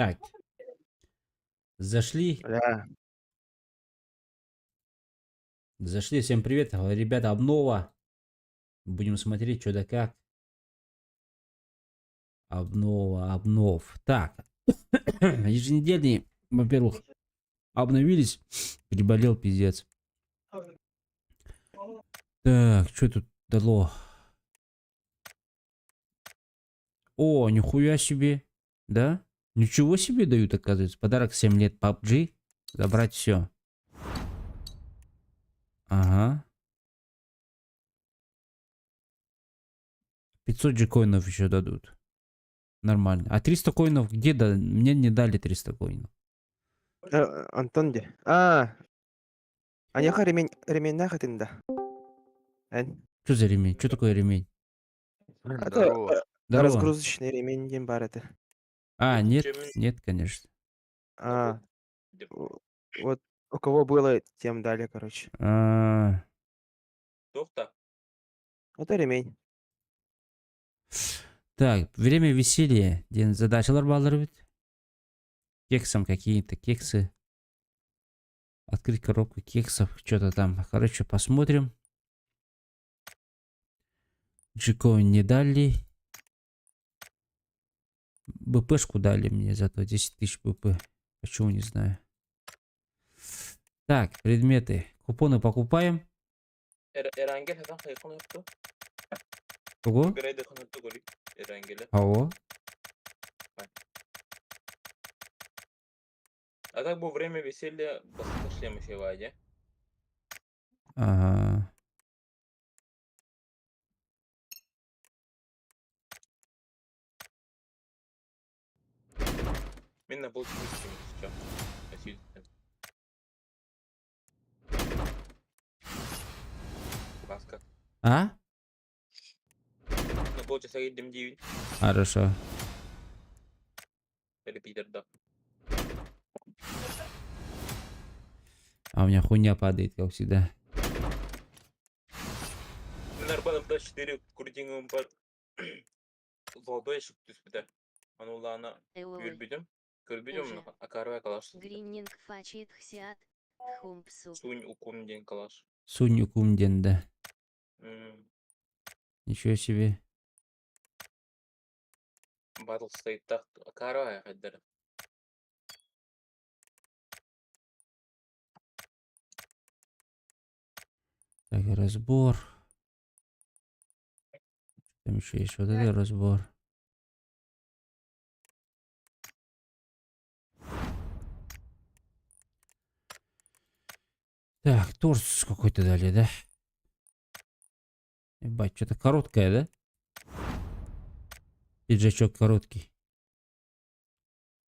Так. Зашли. Бля. Зашли. Всем привет. Ребята, обнова. Будем смотреть, что да как. Обнова, обнов. Так. Еженедельные, во-первых, обновились. Переболел, пиздец. Так, что тут дало? О, нихуя себе. Да? Ничего себе дают, оказывается. Подарок 7 лет PUBG. Забрать все. Ага. 500 же коинов еще дадут. Нормально. А 300 коинов где да? Мне не дали 300 коинов. Э, Антон где? А, Аняха ремень, ремень нахрен да. Эн. Что за ремень? Что такое ремень? Это Здорово. э, Здорово. разгрузочный ремень дем бар это. А, нет, нет, конечно. А, вот у кого было, тем дали, короче. А, Тоқта. Вот и ремень. Так, время веселья. День задачалар баллар ведь. Кексом какие-то кексы. Открыть коробку кексов, что-то там. Короче, посмотрим. Джикоин не дали. БПшку дали мне зато 10 тысяч БП. Почему, не знаю. Так, предметы. Купоны покупаем. Эрангел хасан хайкон хатты. Ого. Грейд ханатты гори. Эрангеле. Ого. А так бу время веселья баста шлем еще вайде. Ага. Мен на полчаса сейчас. Баска. А? На полчаса едем 9. Хорошо. Или Питер, да. А у меня хуйня падает, как всегда. Нарбанов да 4 крутингом бар. Золотой шык түспүтэ. Аны улаана үөрбүтүм. Көрбүтүм, акарбай калаш. Гриннинг фачит хсиат, хумпсу. Сунь укум диэн калаш. Сунь укум диэн да. М, Ничего себе. Battle State так акарбай хайдара. Так, разбор. Там еще есть вот это разбор. Так, торс какой-то дали, да? Ебать, что-то короткое, да? Пиджачок короткий.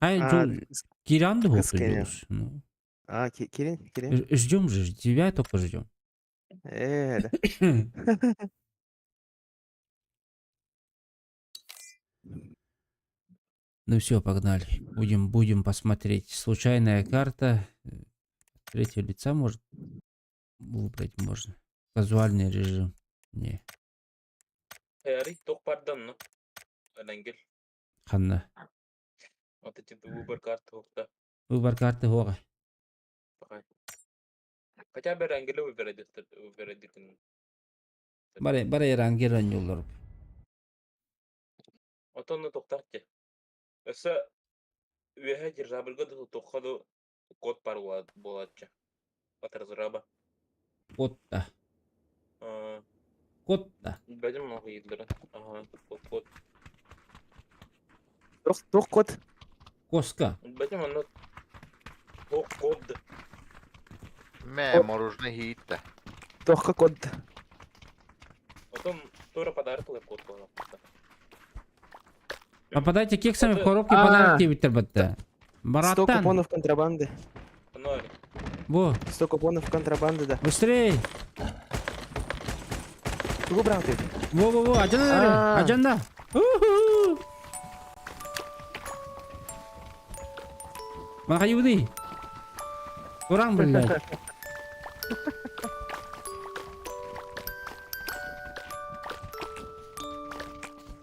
Ай, А, Джо, Киран Кыскеня. Ну, А, Кирин, Кирин. ждем же, тебя только ждем. Э, да. Ну все, погнали. Будем, будем посмотреть. Случайная карта. Третьего лица может выбрать можно. Казуальный режим. Не. Ярый, тох бардан, ну. Эрангел. Ханна. Вот эти выбор карты хокта. Выбор карты хога. Пока. Хотя бы Эрангеле выбирать, выбирать. Бары, бары Эрангел ойнууллар. Отон тохтарте. Өссө үөһэ дирижабльга да тохха да код бар буолааччы. От разраба. Код да. А, Код да. Бэдим моҕуйдара. Ага, код код. Туох туох код? Коска. Бэдим онно туох код. Мэ, мороженое иһиттэ. Туохха код? Потом тура подарок ылар код буолаахта. Попадайте кексами в Это- коробке А. подарок диэбиттэр батта. 100 Бараттан. купонов контрабанды. Оно Во, 100 купонов контрабанды, да. быстрей. Тугу брал ты? Во-во-во, адьана А. адьана. Уху. Махаюды. Уран, блядь.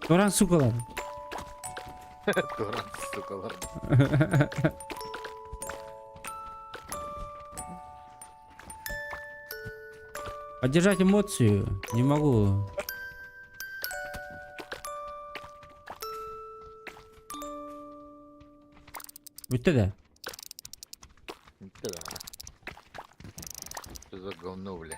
Туран, сукалар. Туран сукалар. Поддержать эмоцию не могу. Бүттэ да? Бүттэ да. Что за говно, бля?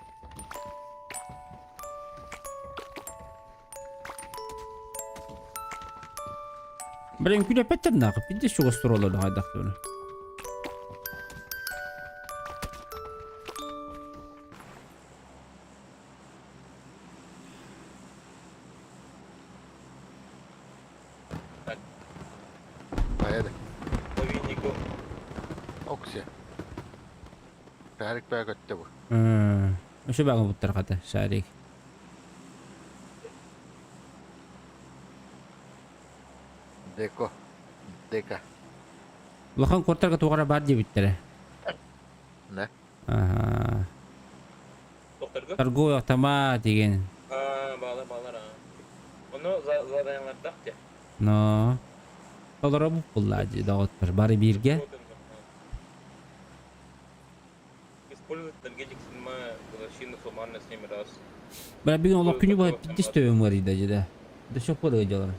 Блин, күлэппэттэр нахуй, пиздец чугас тураллар хайдах тура. Поедем. Лови Нику. Окси. Шарик бää көттө бу. Өсө баҕа буттар хата, шарик. Деко. Дека. Улахан куортарга туох эрэ баар диэбиттэрэ. Не? Аха. Докторга? Торговый автомат деген. А, баалар, баалар, а. Ону заданиялардаах дии. Но. Толоробут булла дии доҕоттор. Бары бииргэ. Использовать энергетик седьмая годовщина суммарно 7 раз. Бля, бүгүн олох күнү быһа пиздец төбөм ыарыйда дьэ да. До сих пор ыалдьалар.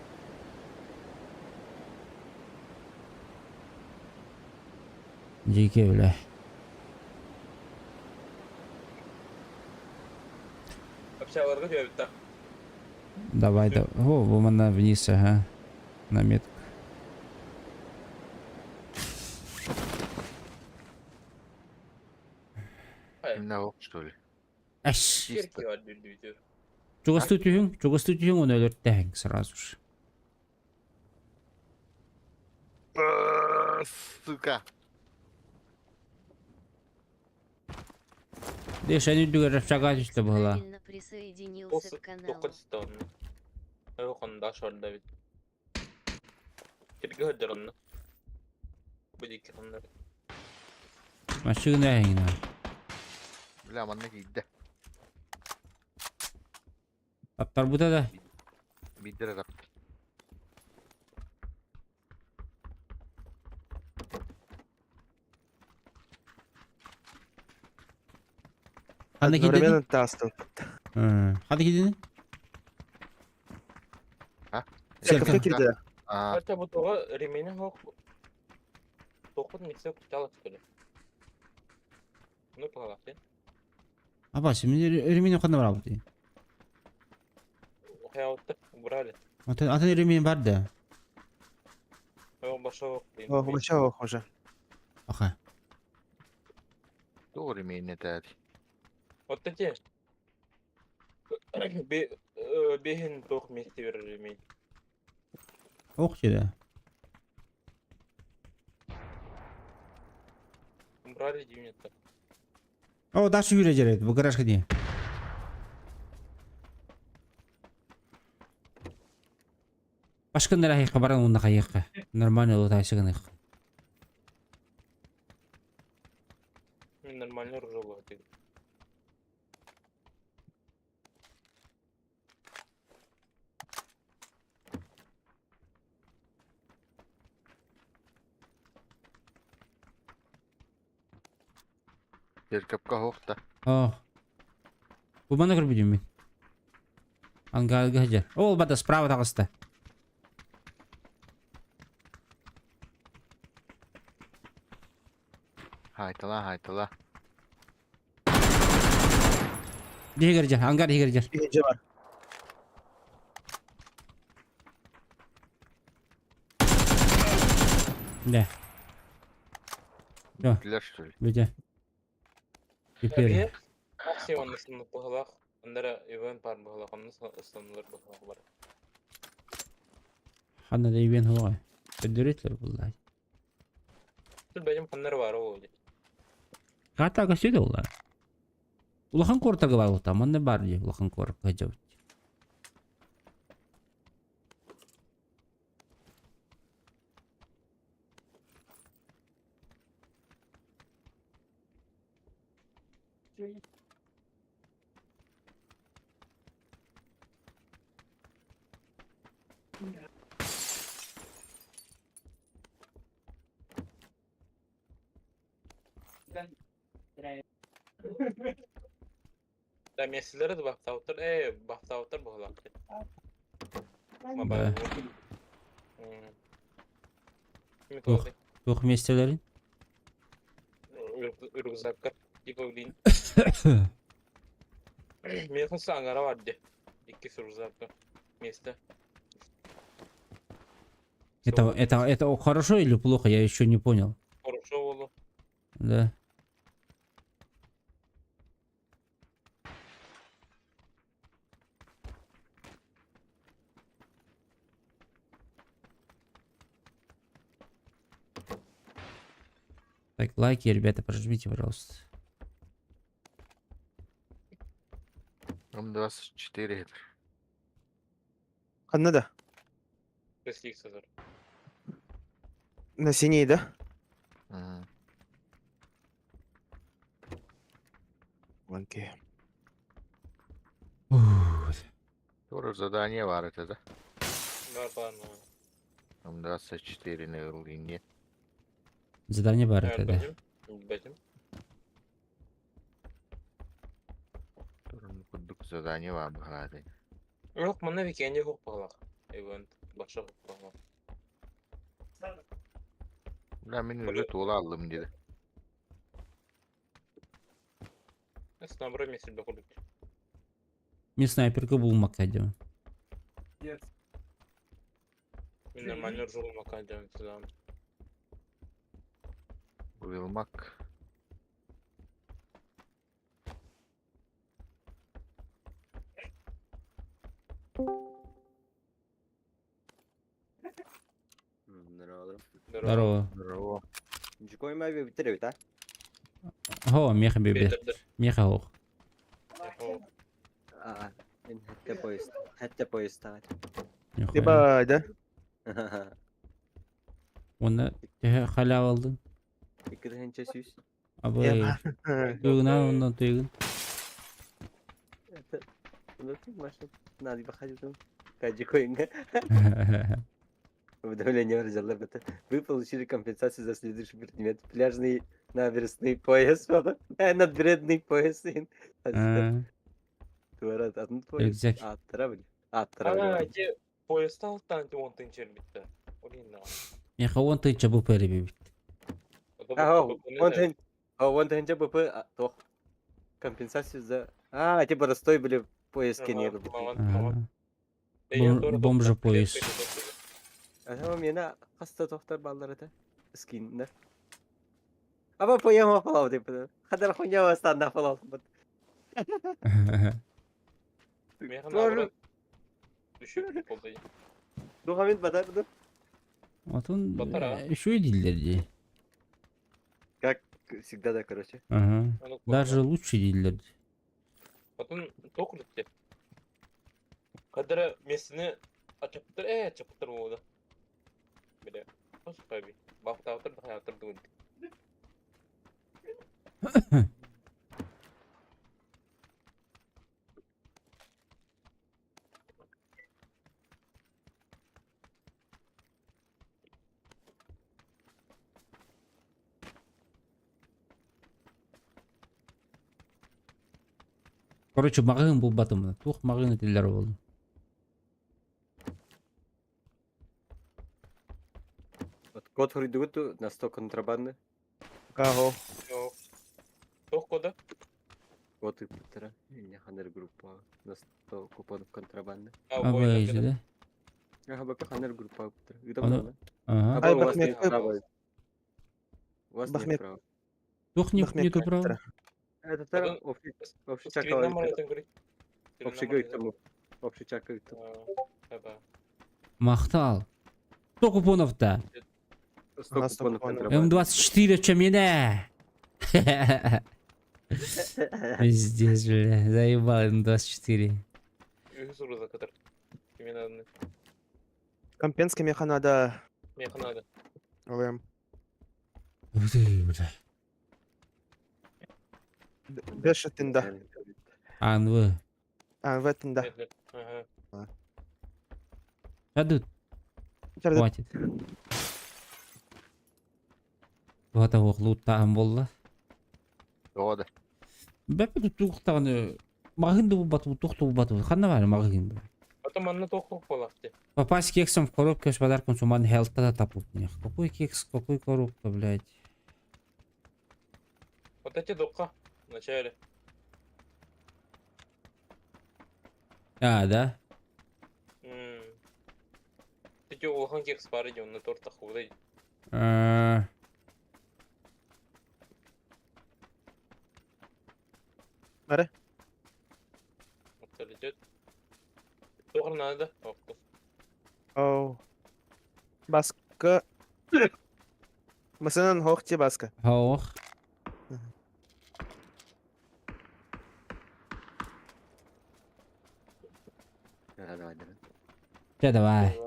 Дьиикэ бля. Общаларга түһэбит да. Давай, да. О, бу манна вниз, ага. На метку. Именно что ли? Эш. Чисто. Чугастыы түһүҥ, чугастыы түһүҥ уонна өлөртөһүҥ сразу же. Сука. Дешен үрдүгэр шага түстэ быһыла. Правильно присоединился к каналу. Массыына эһиҥин. Бля, манна киирдэ. Таптарбыта да. Биирдэ эрэ таптар. Ханна киирдэ? Одновременно тастан. Ханна киирдини? А? Церковь киирдэ. А, Хотя бы того ремень мог. Тохут не все куталось, что ли? Ну, палаты. Абас, мин ремень ханна барабыт. Хайаутты убрали. Атын атын ремень бар да. Большого. О, большого уже. Аха. туох ремень этээт. Вот эти. Бехин тох вместе ремень. Ох сирэ. Убрали юнита. О, Даша Юрия дьэрэ, бу гаражка дии. Башкын эрэ айыахха баран уонна хайыахха. Нормально лутайсыгыныах. Нормально ружо ты. Церковка хоохта. О. Бу маны көрбүтүм мин. Ангарга сылдьар. Ол бата справа таҕыста. Хаайтала, хаайтала. Иһигэр дьэ, ангар иһигэр дьэ. Иһирдьэ бар. Да. Да. Бүттүлэр что ли? Бүтэ. Теперь. Максимум быһылаах, андара Иван пар быһылаах, онно ыстанылар быһылаах бар. Ханна да ивен хуай. Өдөрөтлөр буллай. Тут бәйем ханнар бар ол. Ката көстү улар. Улахан куораттарга бар буолта. Манна бар дии улахан куоракка сылдьабыт. Да миэстэлэри да бахтаабыттар, ээ бахтаабыттар быһыылаах. Да. Туох, туох миэстэлэрин? Рюкзакка типа блин. Миэхэ саҥара бар дии. Иккис рюкзакка место. Это хорошо или плохо, я еще не понял. Хорошо было. Да. Так, лайки, ребята, прожмите, пожалуйста. М24 это. Ханна да? Пресс-ликсазар. На синий, да? Мгм. Окей. Ух. Тоже задание бар это, да? Бар бар ну. М24 на линии. Задание бар это, да. Бэтим. Тоже курдук задание бар быһаады. Yok манна викенде yok баҕалаах. Ивент баша yok баҕалаах. Бля, мин уже туола аллым диде. Снабра меселбе курдук. Мин снайперка булмакка диэн. Мин нормально ржулмакка диэн сыдан. Уилмак. Здорово. Здорово. Здорово. Дьукуйма битер а? О, меха бебе. Меха ох. Аа, энэ хэтте поезд. Хэтте поезд Либо, да? Оны төһө халява алдың? Икки сүүс. Абы туйгунан оннан туйгун. Это... Ну ты, Маша, надо выходить. Кадикоинга. Уведомление выразило это. Вы получили компенсацию за следующий предмет. Пляжный набережный пояс. Надбредный пояс. Рюкзак. Аттара А, те поезд алтан те он тынчер битте. Олин Меха он тынча бу пэри бит. Он тынча БП тох. Компенсацию за... А, типа простой были пояс кенер. Бомжа пояс. Ага, мена хаста тохтар баллар это. Скиннер. Аба поема фалау деп. Хадар хуйня бастан фалау. Духамин бадар ду. Отон еще и диллер ди. Как всегда, да, короче. Ага. Даже лучше диллер. Потом токуртте. Кадра месini ачаптыр, ачаптыр болду. Биле. Господи. Бахтаутыр, бахтаутыр дугун. Короче, маҕыһын булбатым. Туох маҕыһын этиллэр буоллун. Вот код хридугуту на 100 контрабанды. Каго. Туох кода? Вот и путера. Не ханер группа на 100 купонов контрабанды. Абай да? Ага, бака ханер группа путера. Ага. Ай, у вас нет права. У вас нет права. Туох не нету права? Это тара общий Общий чака. Махтал. 100 купонов-то. 100 купонов контрабанды. М24 чем меня? Пиздец, бля. Заебал М24. Компенска меха надо. Меха надо. ЛМ. Ух ты, бля. Беш тында. АНВ. АНВ тында. Ага. Дадут. Хватит. Вот того лутаан болла. Тоҕо да. Бэппит туохтаҕыны маҕаһыын да булбатыбыт, туох да булбатыбыт. Ханна баар маҕаһыын баар? Потом манна туох туох буолаахтый? Попасть кексом в коробке с подарком Суман Хелта тапут них. Какой кекс, какой коробка, блядь? Вот эти докка в начале. А, да? М. Эти улахан кекс баар дии, онно тортах удай. Э, Бары. Вот идет. Туох надо? Окко. Оу. Баска. Масынан хоох баска. Хоох. Давай, давай. Чэ, давай.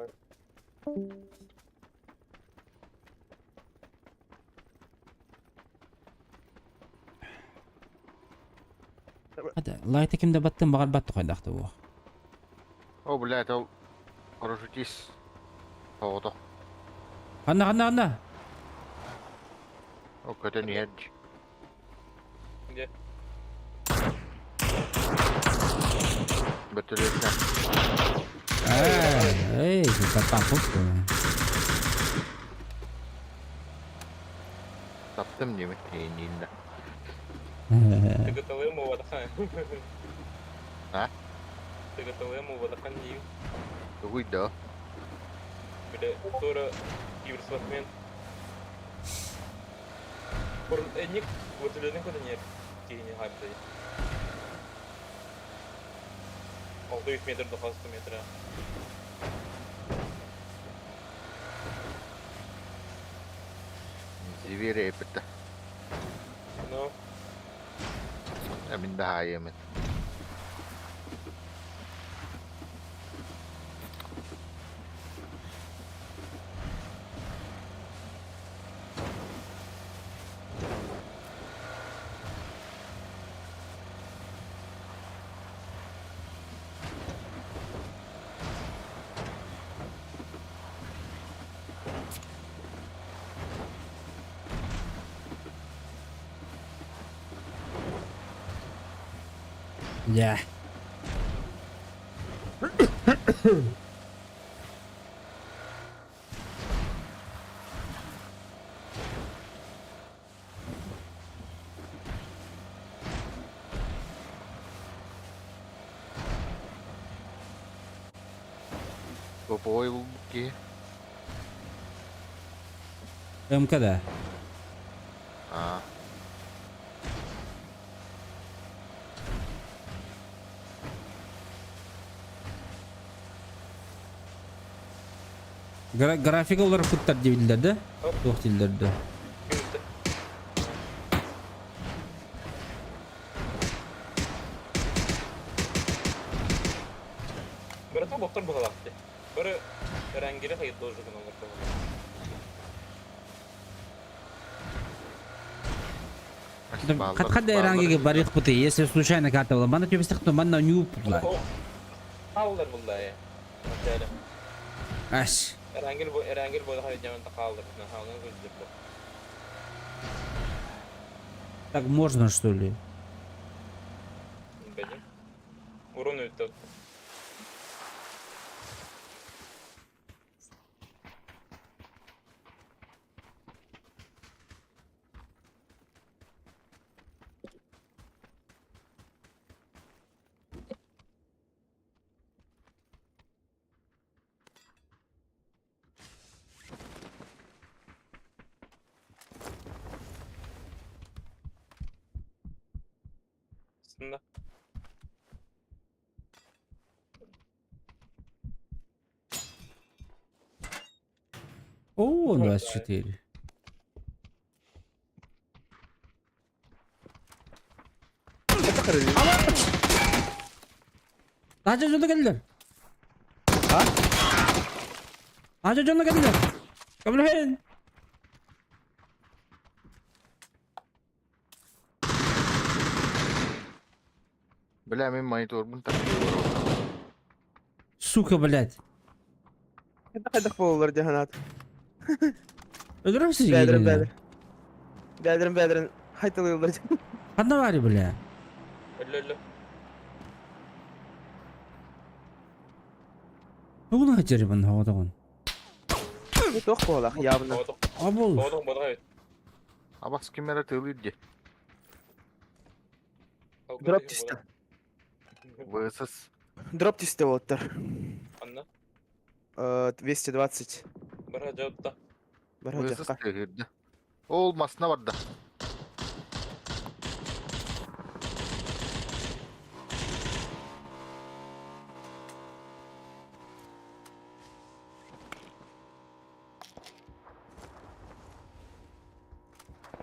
Лайта ким да баттын баҕар батты хайдахта буох. О, блядь, ол парашютист. Тоҕото. Ханна, ханна, ханна? Ол көтөн иһэр дии. Где? Бөтөлүөтүнэн. Эй, таппаппыт. Таптым диэмит эйиниин да. Ты готовы А? Ты готовы водахан дии. Тугуй да. Бile sonra киберспортсмен. Ник вертолетин көтөн киһини хайпты. 600 метр до 100 метра. Звери эпитте. Ну, Мин да хаайымын. Дьэ. Топовой булбут киһи. МК да. Аа. Графика уларыппыттар диэбиллэр да? Туох дииллэр да? кимте. Братан боттор быһалаахты. Бары Эрангеле хайыт должен олор. Хат хат эрангеге барыах быты, если случайно карта была. Манна түбэстэхтэ манна ньууп була. Хааллар булла я. Начале. Ас. Эрангел бу Эрангел бу хайыт жаман хааллар. Хааллар көздүр. Так можно, что ли? Бәдим. Урон өттө. Aslında. О, 24. Таһырдьа дьоно кэллилэр. А? Таһырдьа дьоно кэллилэр. Көмөлөһүн. Бля, мин мониторбун таптыыр. Сука, блядь. Хайдах буоллар дьаһанаат. Өлөрөр Бэдэрин сизги. бэдэр. Бэдэрин бэдэрин хайталыыллар. Ханна баары, бля? Өллө өллө. Тугун хачарыбын хоҕотоҕун? Ну, туох буолах, явно. Оҕотох. Обул. Оҕотох бодоҕо эбит. Абас ким эрэ тыалыыр дии. Дроп түстэ. ВСС. Дроп түстэ уолаттар. Анна. 220. Бара дьаутта. Бара ВСС дьахха. тыаһыырда. Ол масына барда.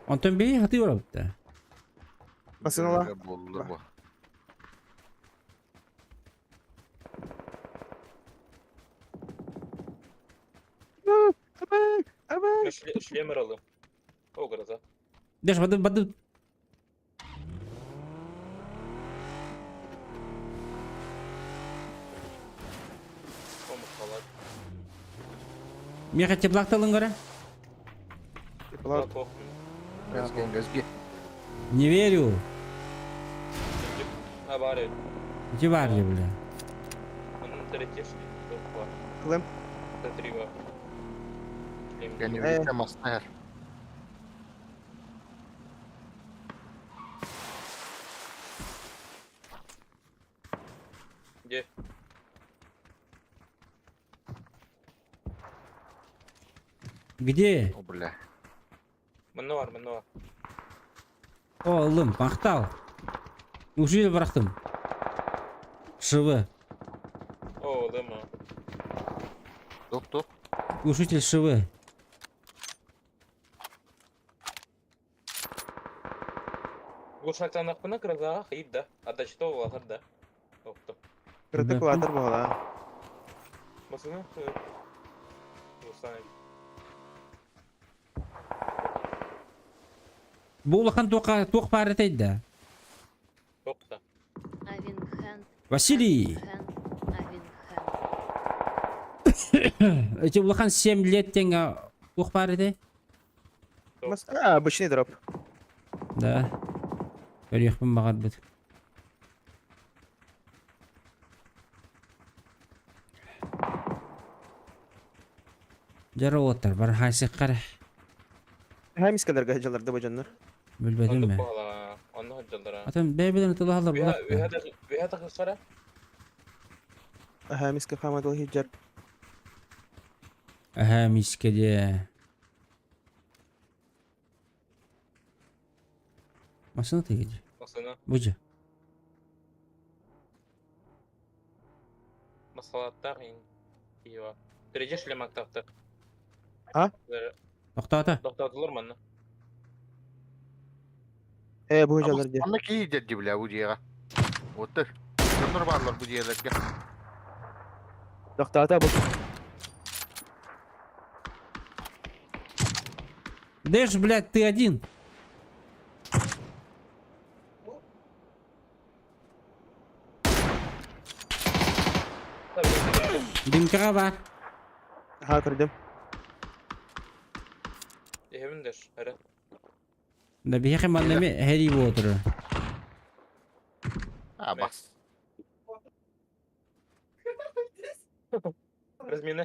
Онтон бэйи хатыы барабытта. Масыналар. Буоллулар бу. Абай! Абай! Шлем ыралы. О, гроза. Дэш, бады, бады. О, мусалар. Меха теплакталын көрө. Теплак. Газге, газге. Не верю. А, бар эбит. Ити бар дии, бля. Onun третья шлем. Бар. Клым. Это три бар. Шлем. Кэннибитэ масына иһэр. Где? Где? О, бля. Манна бар, манна бар. О, ыллым, махтал. Ушили бырахтым. ШВ. О, дыма. Туох туох. Глушитель ШВ. Глушактан ақпына грозаға қиып да. Отдача олағыр да. Тоқты. Кырдык латыр буола. Масына? Руслан. Бу улахан туох туох баар этэй да. Тоқта. Авинхан. Василий. Авинхан. Авинхан. Эти улахан 7 лет теңге туох баар этэй? А, обычный дроп. Да. Көрүөхпүн баҕарбыт. Дьэ уоттар бар хайсыккар Хэмискаларга дьалларда бу дьоннор. билбэтим Онды мэ. бағала. Онны ходжалдара. Атын бэйбеден тылаһалар булак. Виха тақысқара? Хэмиска хамадыл хиджар. Аха мискеде. Машина тегеди. Масына. Бужа. Масалаттар ин. Ива. Третья шлем актақты. А? Тоқтата. Тоқтатылыр манна. Бу дьаллар дии. Манна киһи дии, бля, бу дьиэҕэ. Оттор. Дьоннор бааллар бу дьиэлэргэ. Тохтоото бу. Дэш, блядь, ты один. Дымкаға бар. Аха көрдүм. Ehemindер, әрі. Да бихе маннами хери болдыры. А, бас. Размина.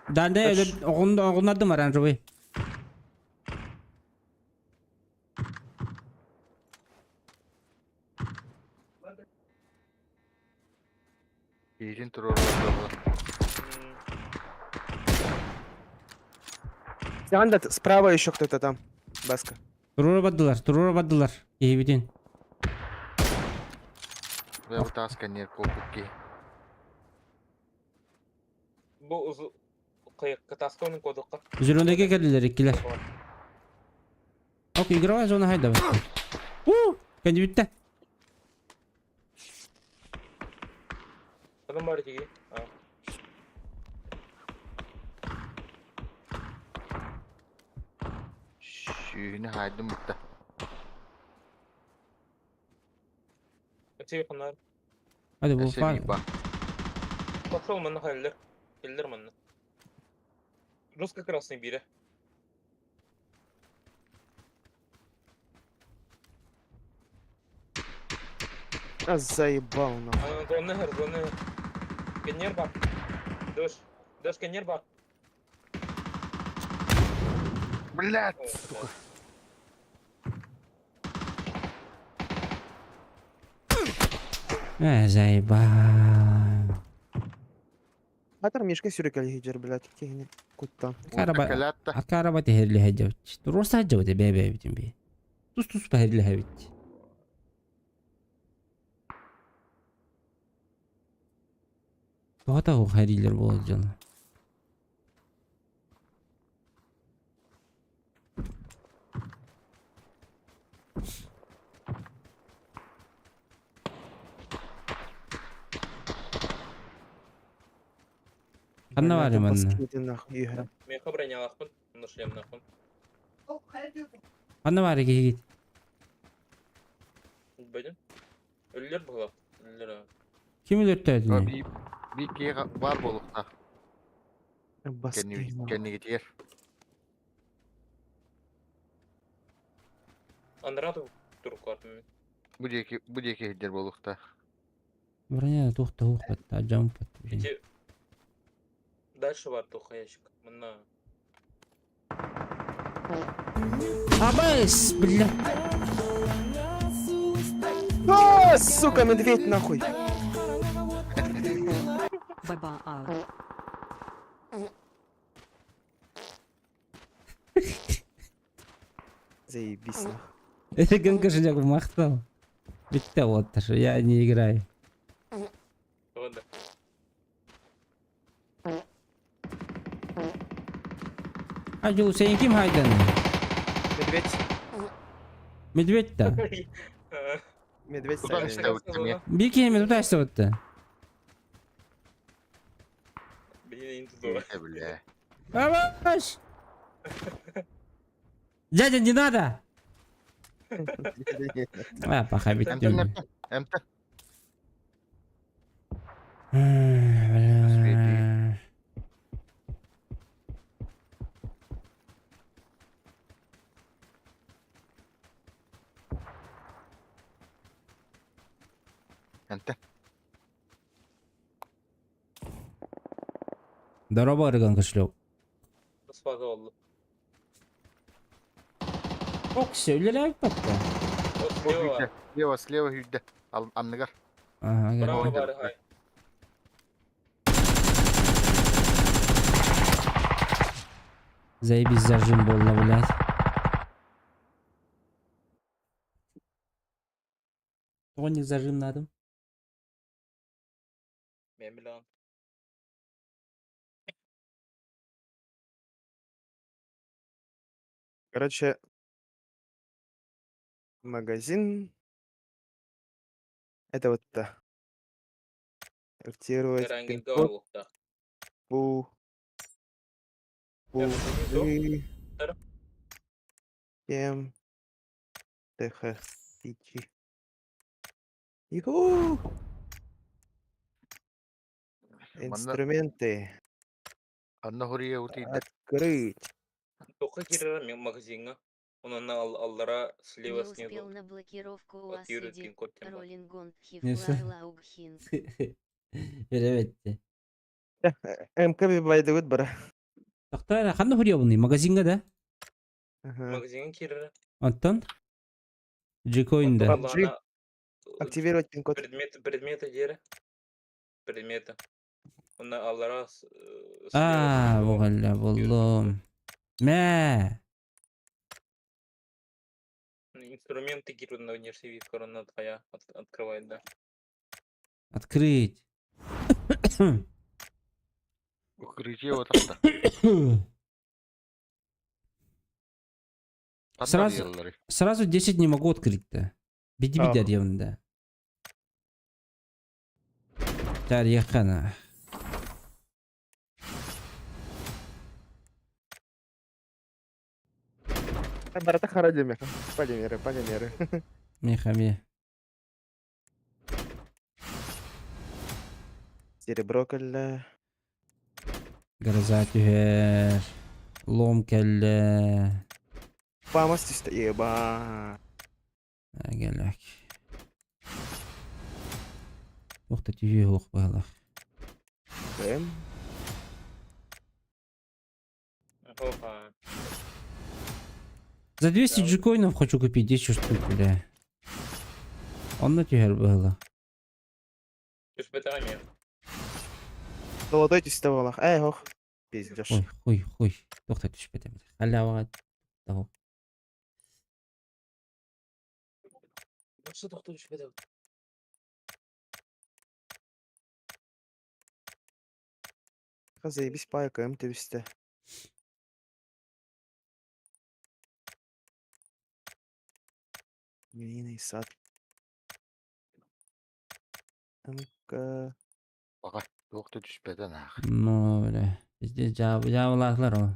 Данде оғынадым оранжевый. Биирин туруоралар. Санда справа еще кто-то там. Баска. Турура баддылар, турура баддылар. Кейбитин. Бля, бу таас кэнниэр куоппут киһи. Бұл ұзы... Қиық, катаска оның кодыққа. Зеленыйге келдилер иккилер. Ок, игровая зона хайда. У, кэнди битте. Адам бар теге. Сүүһүнү хаайдым бутта. Өте қанар. Hadi bu Эсэ фар. биир ба. Пошел манна халлер. Келдер манна. Русско-красный бире. А заебал нахуй. Зонны хэр, зонны хэр. Кеннер бар. Дөш. Дөш кеннер бар. Блядь, сука. Э, заебал. Хатар Мишка сүрүкэлиһидьэр, блядь, киһини куттан. Акараба Кэлээт акараба тэһэрлэһэ дьабыт. Туруорса дьабыт бэбэбитин би. Тус туспа хэрлэһэбит. Тоҕо хэриилэр буолар дьоно. Ханна Блядь, баарый манна? баскеты нахуй иһэ. Миэхэ бронялаахпын. Онно шлемнаахпын. Ханна баарый киһигит? Бөдүн. Өллөр быһылаах. Өллөр. Ким өлөртөөтүнүй? Би би киһи баар буолуохтаах. Баскеты нахуй. Кэннигитигэр. Анараа туруккаатым. Бу диэки бу диэки иһдэр буолуохтаах. Броня туох да суох батта, жампат. Ити дальше бар туха ящик. Мына Абыс, бля. А, сука, медведь нахуй. Баба А. Заебись нахуй. Это кошелек махтал. Битте вот, я не играю. Ладно. А Жул, сен ким хайдан? Медведь. Медведь да. Медведь Куда стоял. истэбит эмиэ? Бир киһи эмэ тута истэбитте. Блин, туда. Э, бля. Абаш! Дядя, не надо! А, пока Эмтэн биттим. эмтэн. Эмтэн. Бля. Эмтэн. Здорово, Арыган кошелек. Спаза oldu. Ок, все, үлэлээбит батта. Вот слева бар. Слева, слева сүүрдэ. Анныгар. Ага, Право кэллим. бар хай. Заебись зажим буолла, блядь. Тоҕо зажим надо? Мен билан. Короче, магазин. Это вот да. Активировать Herhangi пин-код. doğrulukta. Бу. Бу. Evet, bu. И. Второй. М. Т. Х. И. Ч. Иху! Манна Инструменты. анна хуруйа утуйда. Открыть. Тока кирер магазинга. Онон аллара Не слева успел снизу. на блокировку у От Юры Асыди. пин-код тем бар. Роллингон Не Хифлар Лаугхинг. Беребетти. МК байдыбыт бара. Тоқтар, ханна хуруйабыный? Магазинга да? Ага. Магазинга кирер. Антон? Джикоинда. PUBG. Активировать пин-код. Предметы, предметы дери. Предметы. Онна аллара слева А, снизу. бугалла буллум. Мә. Инструменты кирер на внешний вид корона твоя открывает, да. Открыть. Укрытие вот это. Сразу- Сразу 10 не могу открыть-то. Биди Ах. биди да. Тарьяхана. Барата харадимеха. Полимеры, полимеры. Мехами. Серебро кэллэ. Гроза түһэр. Лом кэллэ. Памас түстэ. Еба. Гелек. Туох да түһүө суох быһалаах. М. Опа. За 200 джекоинов хочу купить 10 штук, бля. Онно түһэр быһыла. Түспэтэҕэ эмиэ. Золотой түстэ буолах. Ээ, ох. Пиздеж. Ой, хуй, хуй. Туох да түспэтэ. Халяваҕа того. Nasıl тохтоо түспэтэ? Заебись пайка М түстэ. Милиный сад. МК. Баҕа туох да түспэтэ наах. Ну, бля. Пиздец, дьаабылаахлар ол.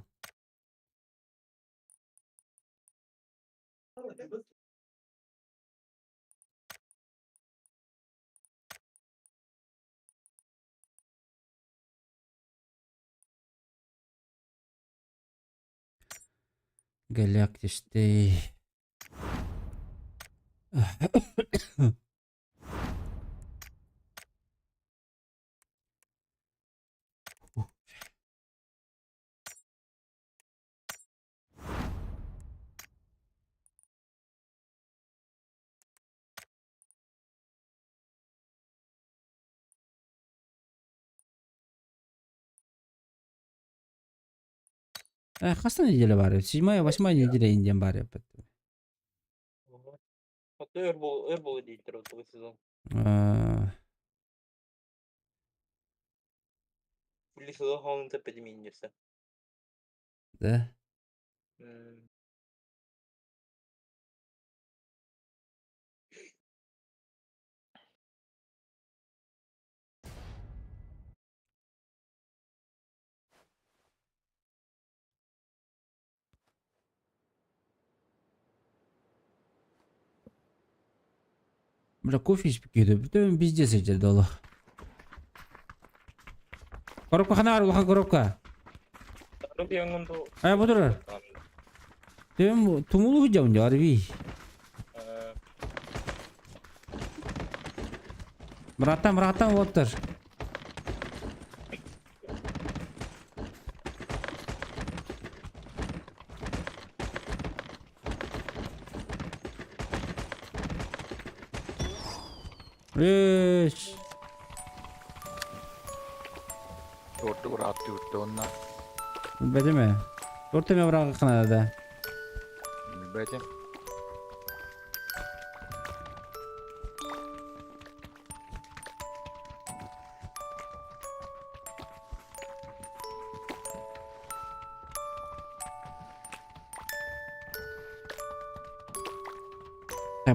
Галактистей. Хас да неделя баар эбит. Седьмая, восьмая неделя Индиян баар эбит. Оттон өр буол өр буолуо дииллэр ол сезон. Били сезон хаалыыта пэтимиинньирсэ. Да. Бля, кофе испекейді. Бүтін везде сидел олох. Коробка ханаар улахан коробка. Ая бу турар. Төм тумулу видео арви. Братан, братан, вот Үс. Ордук ыраатты үттэ онно. Билбэтим ээ. Торт эмэ быраҕыахха наада да. Билбэтим.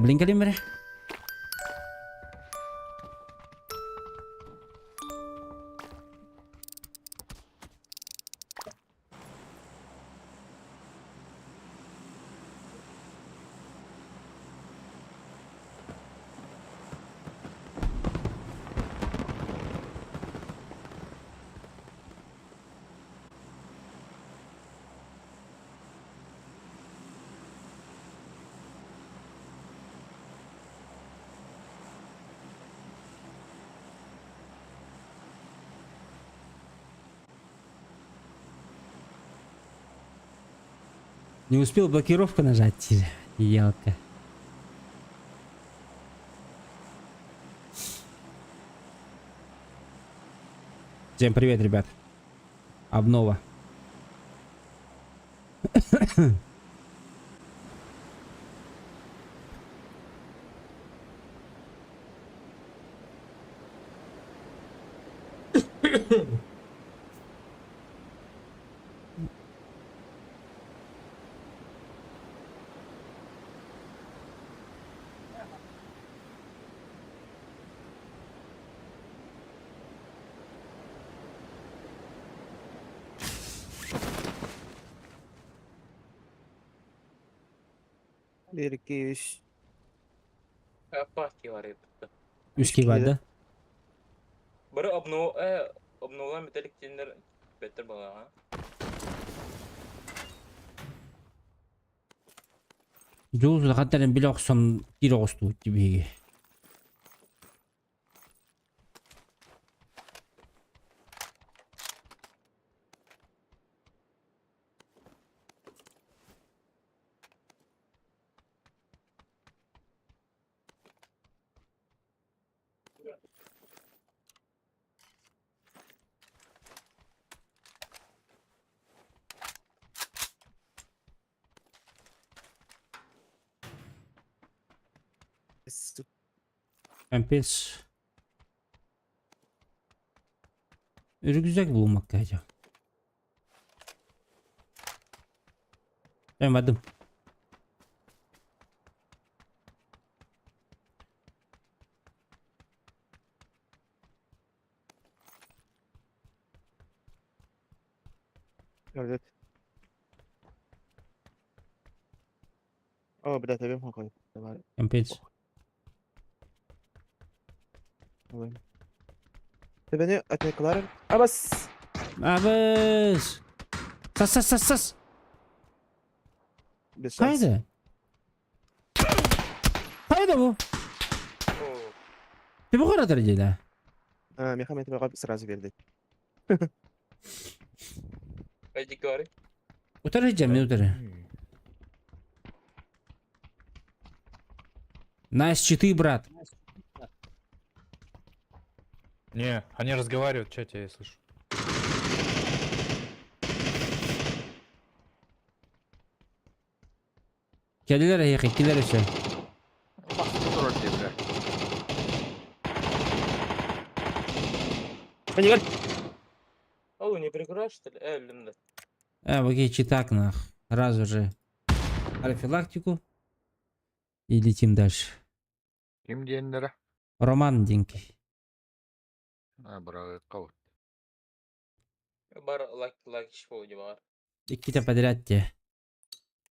Блин, кэлин бэрэ. Не успел блокировку нажать, елка. Всем привет, ребят. Обнова. Биир, үс. Партия бар эбит. Үс бар да? Бары обнов обновлан металлик беттер балаға. Дьулус хантан билэ охсон киирэ оҕустубут дии биһиги. Капец. Рюкзак булмакка хотел. Эм, бардым. Evet. О, блядь, я могу. Давай. Капец. Ой. Тебени атакалар. Абас. Абыс! Сас, сас, сас, сас! Без шанс. Хайда? Хайда бу? О, Ты бу харатар дела? А, Мехамед тебе сразу берди. Хайди говори. Утары жам, утары. Найс читы, брат. Не, они разговаривают в чате, я слышу. Келилер ехи, келер еще. Басты турар диэбилэр. Панигар. Алло, не прикурай, что ли? Блин, да. А, окей, читак нах. Сразу же профилактику. И летим дальше. Ким диэннэрэ? Роман Динки. А, быраҕыахха Бар лак лак иш болду бар. Икките подряд те.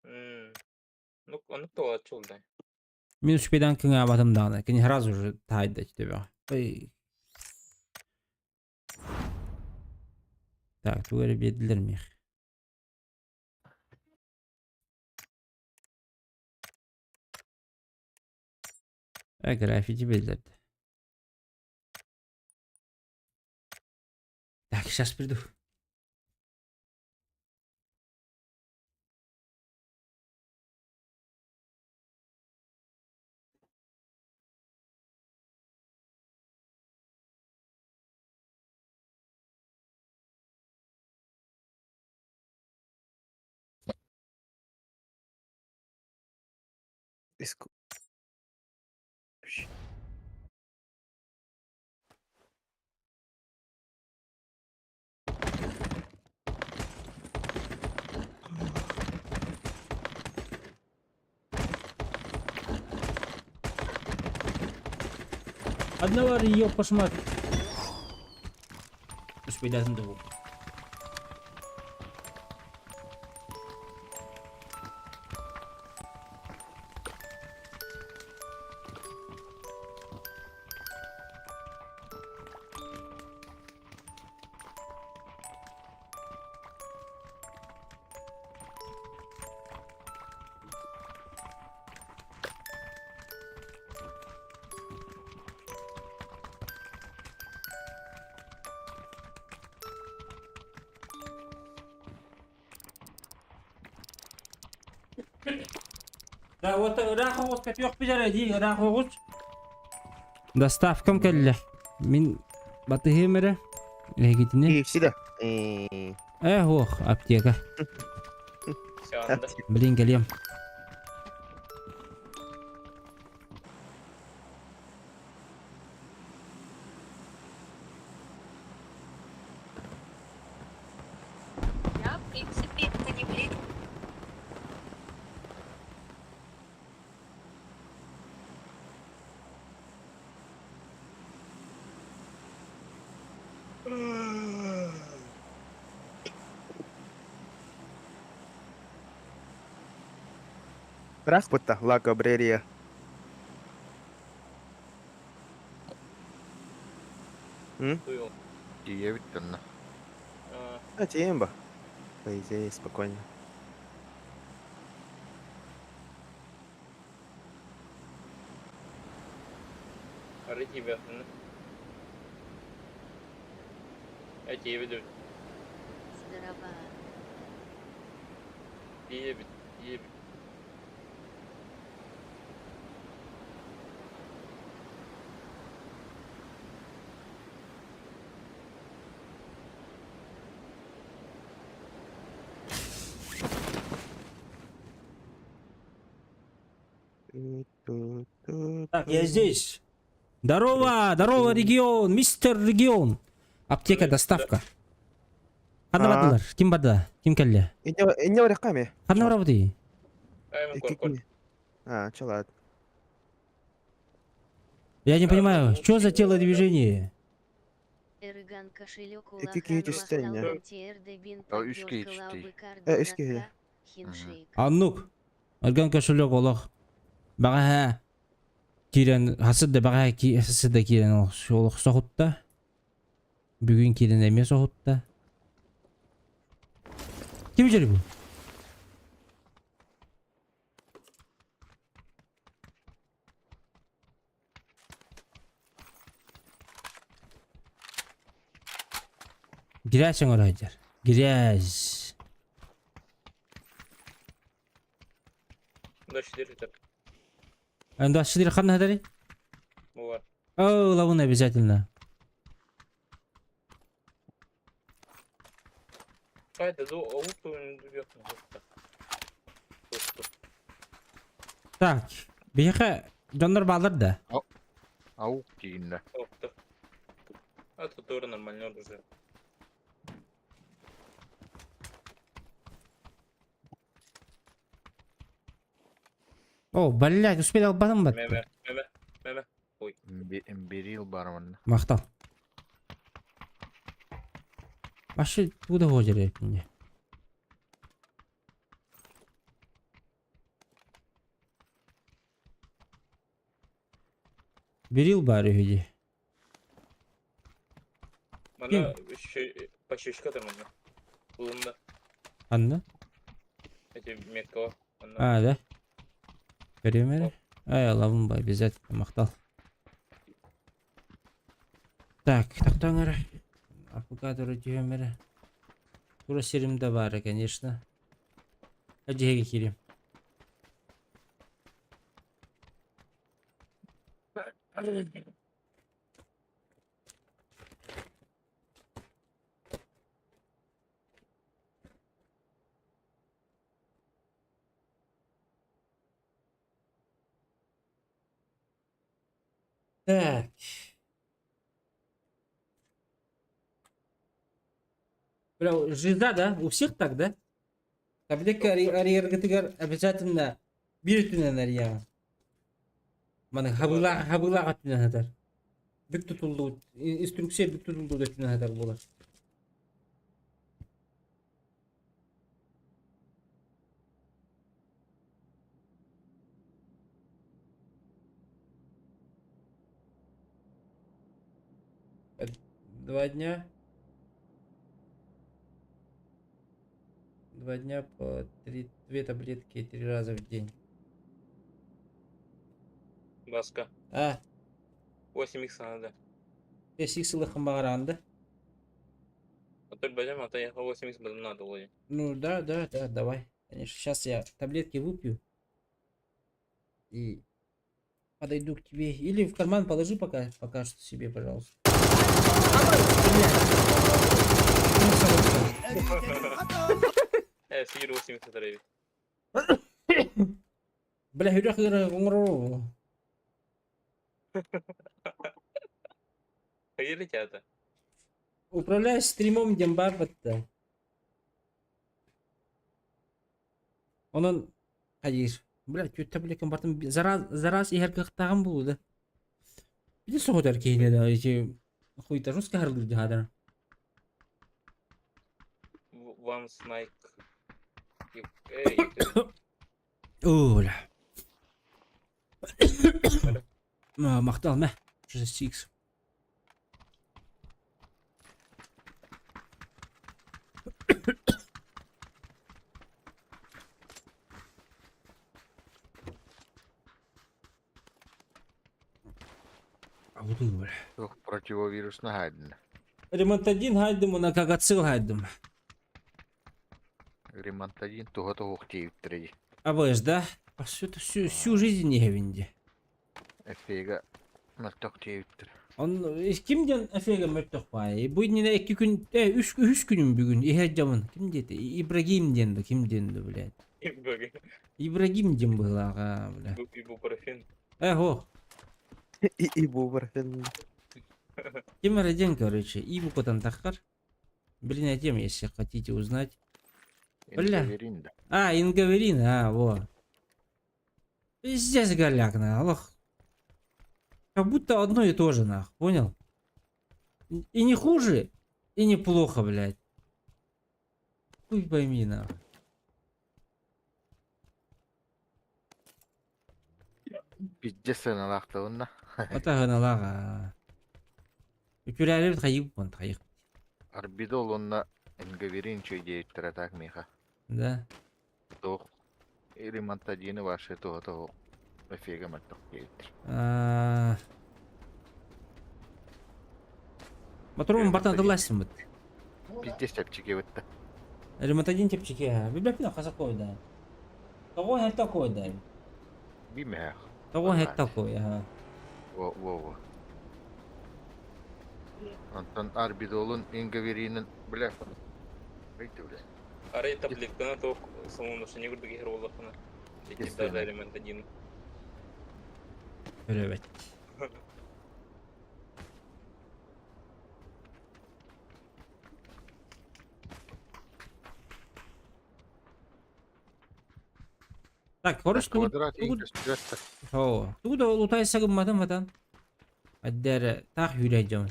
Ну, он кто отчул, да. Минус педан кыңа батым дағына. Кені сразу же тайды тебе. Ой. Так, тугары бердилер мех. А, граффити бердилер. Так, сейчас приду. Иск- Одного ее пошмат. Успейдатын да бұл. Да, вот ыраах оҕус көтүөх бизэр дии, ыраах оҕус. Доставкам кэллэ. Мин батыһыым эрэ. Эһигитини. KFC да. Ох, аптека. Все, анда. Блин, кэлиэм. Я, в принципе, это не блин. Ыраах бутта, Ла Кабрерия. Туйул. Тиийэбит онно. А, А, тиэмба. По идее, спокойно. ары тебе. Я тебе веду. Здорово. Тиийэбит, тиийэбит. Так, я здесь. Здорово, здорово, регион, мистер регион. Аптека, доставка. Ханна А. бардылар? Ким барда? Ким кэллэ? Инне барыахха эмиэ. Ханна барабытый? Айман кор-кор. А, чэ ладно. Я не понимаю, что за телодвижение? Эрган кошелек Икки киһи түстэ инньэ. А, үс киһи түстэ. Э, үс киһи. Аннук. Эрган кошелек олох. Баҕаһа киирэн хасыт да баҕаһа хасыт да киирэн олох соһутта. Бүгүн киирэн эмиэ соһутта. Ким дьөрү бу? Грязь оҥоро сылдьар. Грязь. Дочь так. Дочь ханна сытарый? Баар. О, лавын обязательно. Хайда ду оҕут Так, биһиэхэ дьоннор бааллар да? Аук тииннэ. Это тоже нормально оружие. О, блядь, успел албатым батты. Меме, меме, меме. Берил бар манна. Махтал. Вообще, куда ходили мне? Берил баар үһү дии. Манна пащечка там манна. Улунна. Анна? Эти меткала. Манна. А, да? Көрүөм эрэ. Ай, лавым ба, обязательно махтал. Так, тохтооҥ эрэ. Аппыкаторы түһүөм эрэ. Тура сирим да баара, конечно. Дьиэгэ киириэм. Так. Бля, жиза, да? У всех так, да? Таблетка арыйаргытыгар обязательно биир өттүнэн арыйаҕын. Маны хабыылаах хабыылаах өттүнэн сытар. Бүк тутуллубут, инструкция бүк тутуллубут өттүнэн сытар буолар. 2 дня. 2 дня по три, две таблетки три раза в день. Баска. А, 8 икс надо. 5 икс да? А то возьмем, а то я 8 икс надо вроде. Ну да, давай. Конечно, сейчас я таблетки выпью. И подойду к тебе. Или в карман положи пока, пока что себе, пожалуйста. Блядь. Ну, всё, Сигир 8 икс это Бля, хүрэх оҥорор. Хайыли театр. Управляй стримом диэн баар батта. Онон хайыр. Бля, түөрт таблеткам бартым зараз зараз иһэр кыахтааҕым буолуо да. Били соҕотор киһини да эти хуйта жестко харылыыр дьаһаадара. Ван Снайк. Эй, О, бля. Махтал мэ. 6 Бля. Туох противовируснай хайдын. Ремонтадин хайдым, уна кагацил хайдым. Ремонтадин туга туох тиэбиттэрэй. А да? А всю, всю, всю жизнь не винди. Эффегэ мөлтөх диэбиттэр. Он ким диэн эфеге мөлтөх баай. Бу иннинэ икки күн, э, үс, үһүс күнүм бүгүн иһэр дьомун. Ким диэтэ? Ибрагим диэн да, ким диэн да, блядь. Ибрагим диэн быһыылааҕа, бля. Ибупрофен. Э, хо. И бу барахсан. Тимир один, короче, и букватан таххар. Блин, а тем, если хотите узнать. Бля. Ингаверин да. А, Ингаверин, а, во. Пиздец голяк, на, аллах. Как будто одно и то же, нах, понял? И не хуже, и не плохо, блядь. Хуй пойми, нах. Пиздец сыаналаахтабынна. Атаҕыналаах. Үтүрээрибит хайыыппын хайых. Арбидол уонна Ингаверин үчүгэй диэбиттэрэ так миэхэ. Да. Туох ремонтадины вообще туһа суох. Эфигэ мөлтөх диэбиттэр. Моторун бартан тыллассыммыт. Пиздец чэпчэки эбит. Ремонтадин чэпчэки. Билбэппин хасакой да. Тоҕо һэр такой да. Бимээх. Тоҕо һэр такой, ага. Во во во. Онтон Арбидолун Ингаверинин бля. Бейте бля. Арай таблетканы тоқ самовнушение курдук иһэр буоллаххына. Ити даже ремонтадин. Өлөбөт. Так, короче, тугу Квадрат тугу иҥкөстүбэт. Оо, тугу да лутайса гымматым ватан. Аддер таах үүрэй дьон.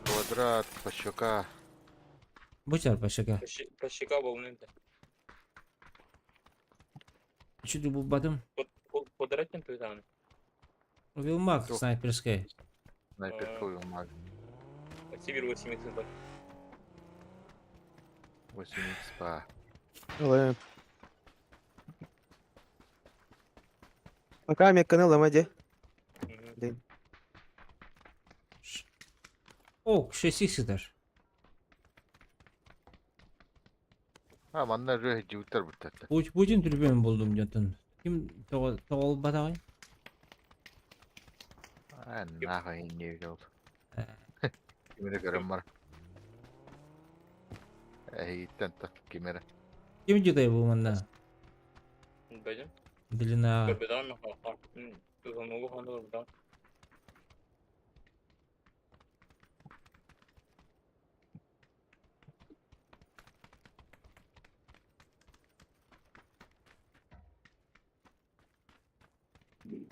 Квадрат, пащука. Бу чар пашака. Пощека волны. Чуть булбатым. Квадратин туйтан. Вилмак Туох. снайперская. Снайперка маг. Сибирь 8 8 па. Ылы. Пока мекканы ылама дии. Блин. О, 6 сытар. А, манна рөһ дьиутар бүттәттә. Путь Путин түрбен булдум дьонтон. Ким тоҕолбатаҕай? А, нахуй не видел. Кимере көрөм бар. Эйттен так кимере. Ким дьудай бу манна? Пойдем. Длина. Капитан, звонок да.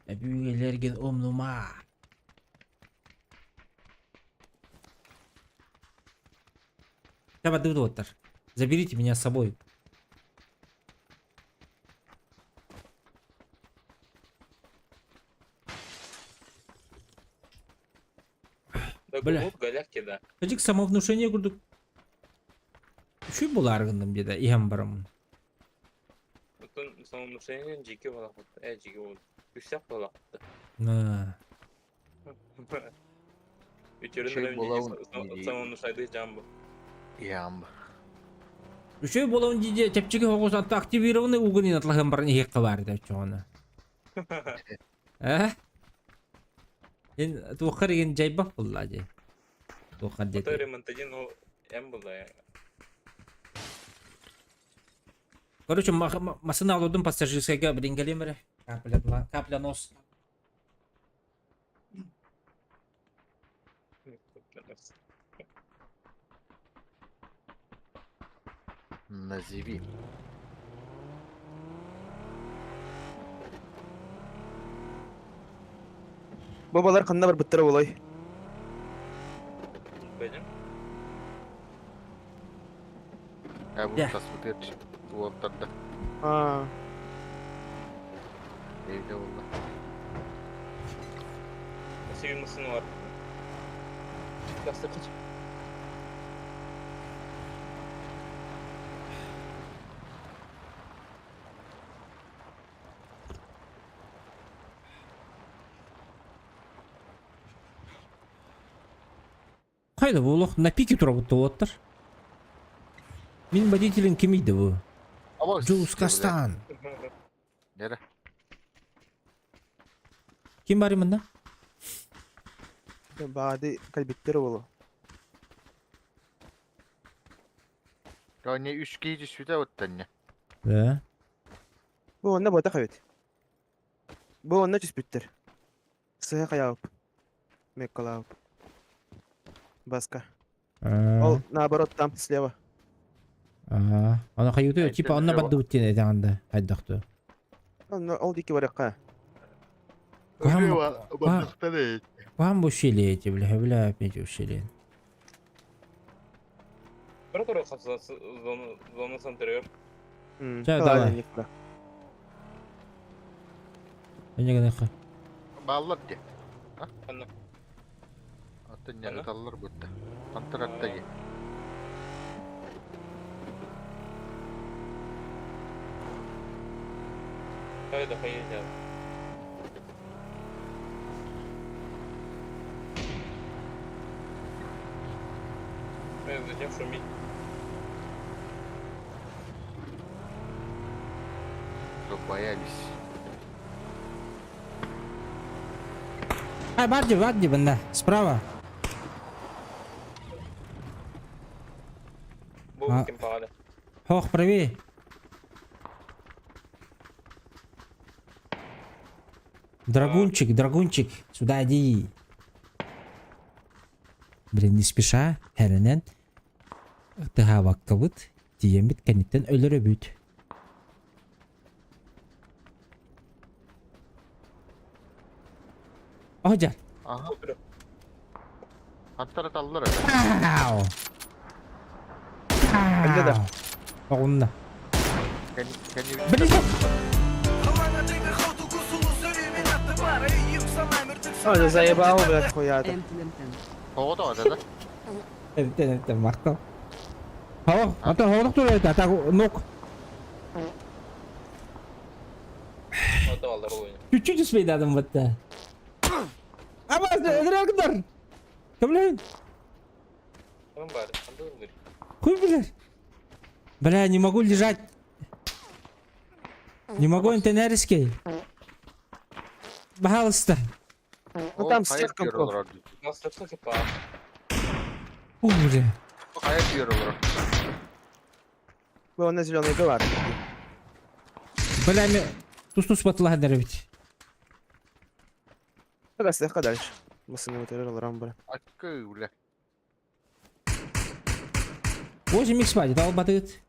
Өбүгэлэргин умнума. Давай, доктор. Заберите меня с собой. Да, Бля. голяк да. Кажик самовнушение курдук. Үчүй булар гынным деди иһэн барамын. Оттон самовнушение жеке болақпыт. Ә, жеке бол. Үсәк болақпыт. На. Үтерін Үчүй болауын самовнушайды жамбы. Ям. Үчүй болауын диде чэпчэки хоҕус атта активированный угунин атлаһын баран иһиэххэ баар деп чоҕону. Э? Эн туоххар иген жайбах булла дии. Туоххар Ото диэти. ремонтадин ол эм булла. Короче, масына алудым пассажирскайга билин бере. Капля, капля нос. Назови. Бабалар ханна барбыттара буолуой. Пойдем. Ә бу Да. тасбытыр уоттарда. Аа. Эйде болла. Сибирь масына бар. Касты кыч. Кайда бу олох на пике турабытта уоттар. Мин водителин ким иди бу? Аба, Джулс Кастан. Нере? Ким бар мында? Баады кэлбиттэр буолуо. Я не үч киһи сүтэ оттанне. Да. Бу онно буотах эбит. Бу онно түспүттэр. Сыһа хайаабып. Меккалаабып. Баска. А, Ол наоборот там слева. Ага. Аны хайыты, типа онно Айтты бардыбыт диэн этэҕин да, хайдах Онно ол диэки барыахха. Куһаҕан Бандыктан Куһаҕан бу ущелье эти, бля, бля, опять ущелье. Бара турар хапса зона зона центрыгар. Чэ, давай. Инньэ гыныахха. Бааллар дии. Ханна? Атын Ханна? ыталлар бутта. Хантаратта дии. Хайда хайда. Зачем шуметь? Чтоб боялись. А, баар дии, баар дии, манна, справа. Бу А. ким паҕана. Хох, правее. Драгунчик, драгунчик, сюда иди. Блин, не спеша, эрэнэн. Тыһаабаккабыт, тиийэммит кэнниттэн өлөрөбүт. О, дьэ. Ага. Отур. Хантар ыталлар. Ау! Өлдө да. Оҕунна. Кэнни Блин! Ой, заебал, блядь, хуя-то. Тоҕо тоҕо да? Эптен, эптен, махтал. Хоо, ата хоолук турар это, так, нок. Ото аллар ойна. Чуть-чуть успейдадым бытта. Аба, өлөрөр Кымлын? Ким бар? Ханды ылыр. Хуй, блядь. Бля, не могу лежать. Не могу интенерский. Пожалуйста. Ну там всех компов. Нас тапса па. Фу, бля. Хайа биэр олорор. Вы он на зеленый говор. Бля, мен тус-тус батылаһан ведь. Слегка дальше. Мысыны өтөрөр олорон бара. Аккы, бля. 8 икс баар, дал батыгыт.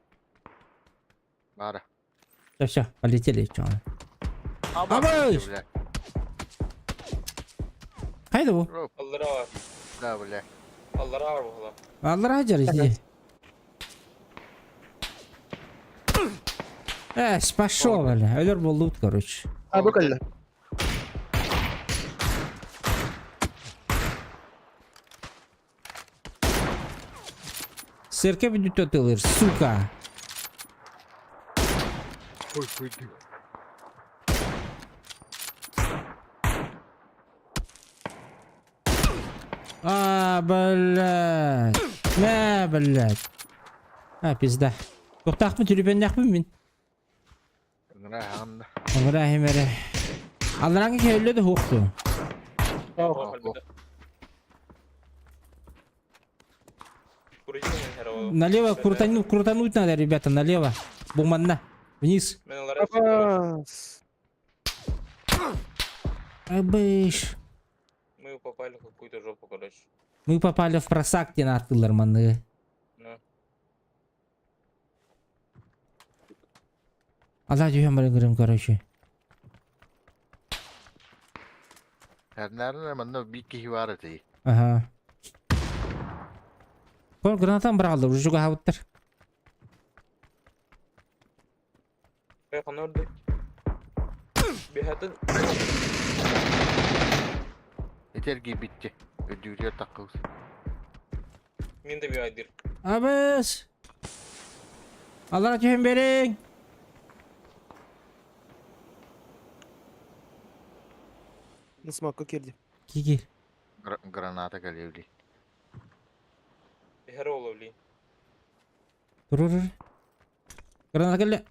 Баара. Все, все, полетели, чё. Абай! Бля. Хайда бу? Аллара бар. Да, бля. Аллара бар буола. Аллара дьэр иди. Э, пошел, бля. Өлөр буоллубут, короче. А бу кэллэ. Церковь бүтүтэ сука. Ой, ой, А, блядь. На, блядь. А, пизда. Туохтаахпын түрүбэннээхпин мин. Ыҥыра Ыҥыра эрэ. Алларааҥҥы киһи да суох дуо. Налево крутануть, крутануть надо, ребята, налево. Бу манна. Вниз. Абас. Абыш. Мы попали в какую-то жопу, короче. Мы попали в просак, диэн ааттыыллар манны. Ну. Алла түһэн баран короче. Тэрнээрин манна биир киһи баар этэ. Ага. Кол гранатан быраҕаллар, уже чугаһаабыттар. Ханна ордук. Бэһэтин Этэрги битти. Өдүүрүгэр таххыбыт. мин да биайдыр. Абыс! Аллара түһэн биэриҥ! Не смог, как кирди. Киир. Граната кэлиэвли. Бэһэр оловли. Тур. Граната кэллэ.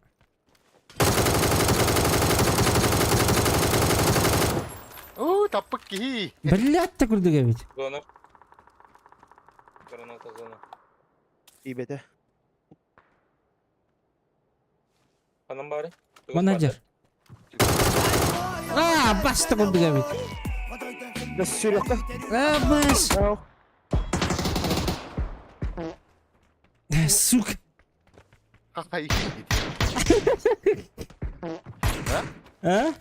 Оо, таппыт киһи. Блядь, да курдук эбит. Зона. Граната зона. Ибете. Ханан баары? Менеджер. А, баста курдук эбит. Да сүрүөххэ. Абаш! Сука! Хахай. А?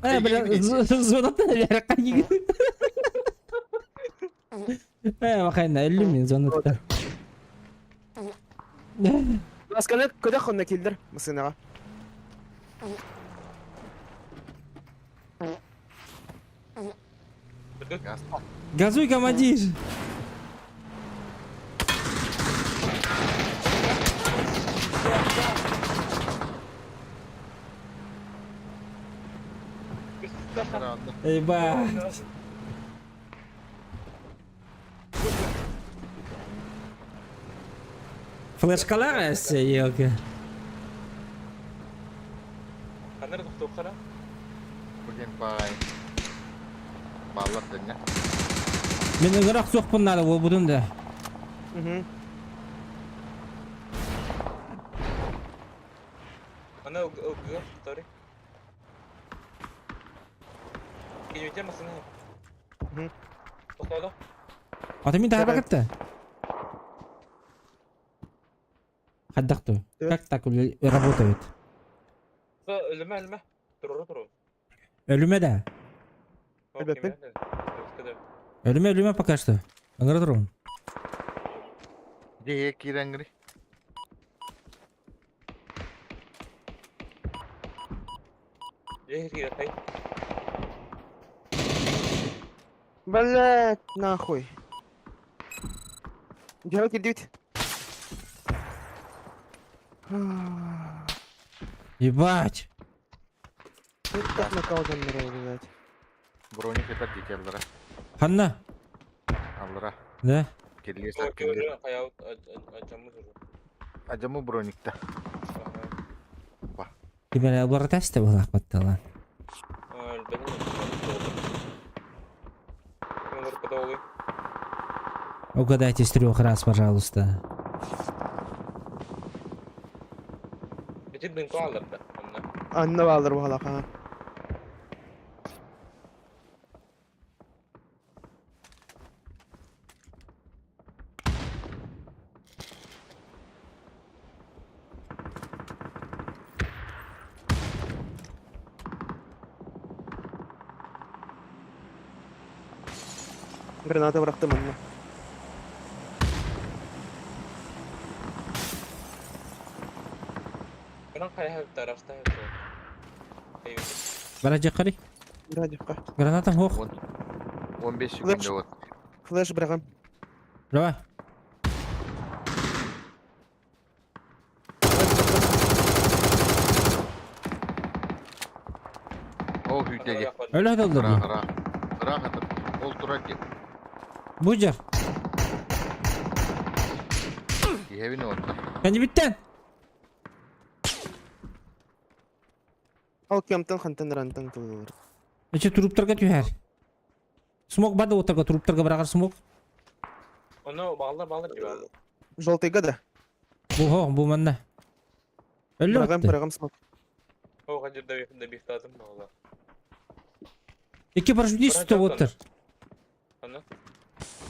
А, бля, звонок Э, махайна, өллүм мин звоноктан. Масканы көдөх онно килдер масынаға. Газуй, командир! Ебать. Флешкалар өссө, елки. Ханна тохтуоххара? Бүгүн баай. Баллар дэннэ. Мин ыгырах суохпун наада буолбутун да. Угу. Аны ылгыга тохтори. Кинүтэ масына. Мгм. Тохтоодо. Ата мин таһаба кытта. Хайдах ту? Как так работает? Өлүмэ өлүмэ. Туруру туру. Өлүмэ да. Өлбөппүн. Өлүмэ өлүмэ пока что. Ыҥыра турун. Дьиэ киирэҥҥири. Дьиэ киирэ Блять, нахуй. Дьиэҕэ киирдибит. Ебать. Тут так накалганнар, блядь. Броник этэр дьиэллэрэ. Ханна? Аллара. Да? Кирилиэс кирилиэс. Адьамы броникта. Кибер албаратасты буолаах баттала. Угадайте с трех раз, пожалуйста. Анна баалар буоллах, ha. Граната бырахтым онно. Бара дьахари. Радиока. Гранатам хох. 15 секунда вот. Флеш быраҕам. Давай. Ол хүйтеге. Өлө доллар. Ыраах ыраах. Ыраах атыр. Ол турар диэн. Бу дьар. Иһэбин уонна. Кэннибиттэн. Ол кемтен хантан рантан тылылар. Эче туруптарга түһэр. Смок бады отарга туруптарга быраҕар смок. Ону бааллар бааллар дии Желтыйга да. Бу хох бу манна. Өллө Быраҕам бытты. быраҕам смок. О, хадыр добихтадым бааллар. Икки парашютист Быраҕа оттар. Аны.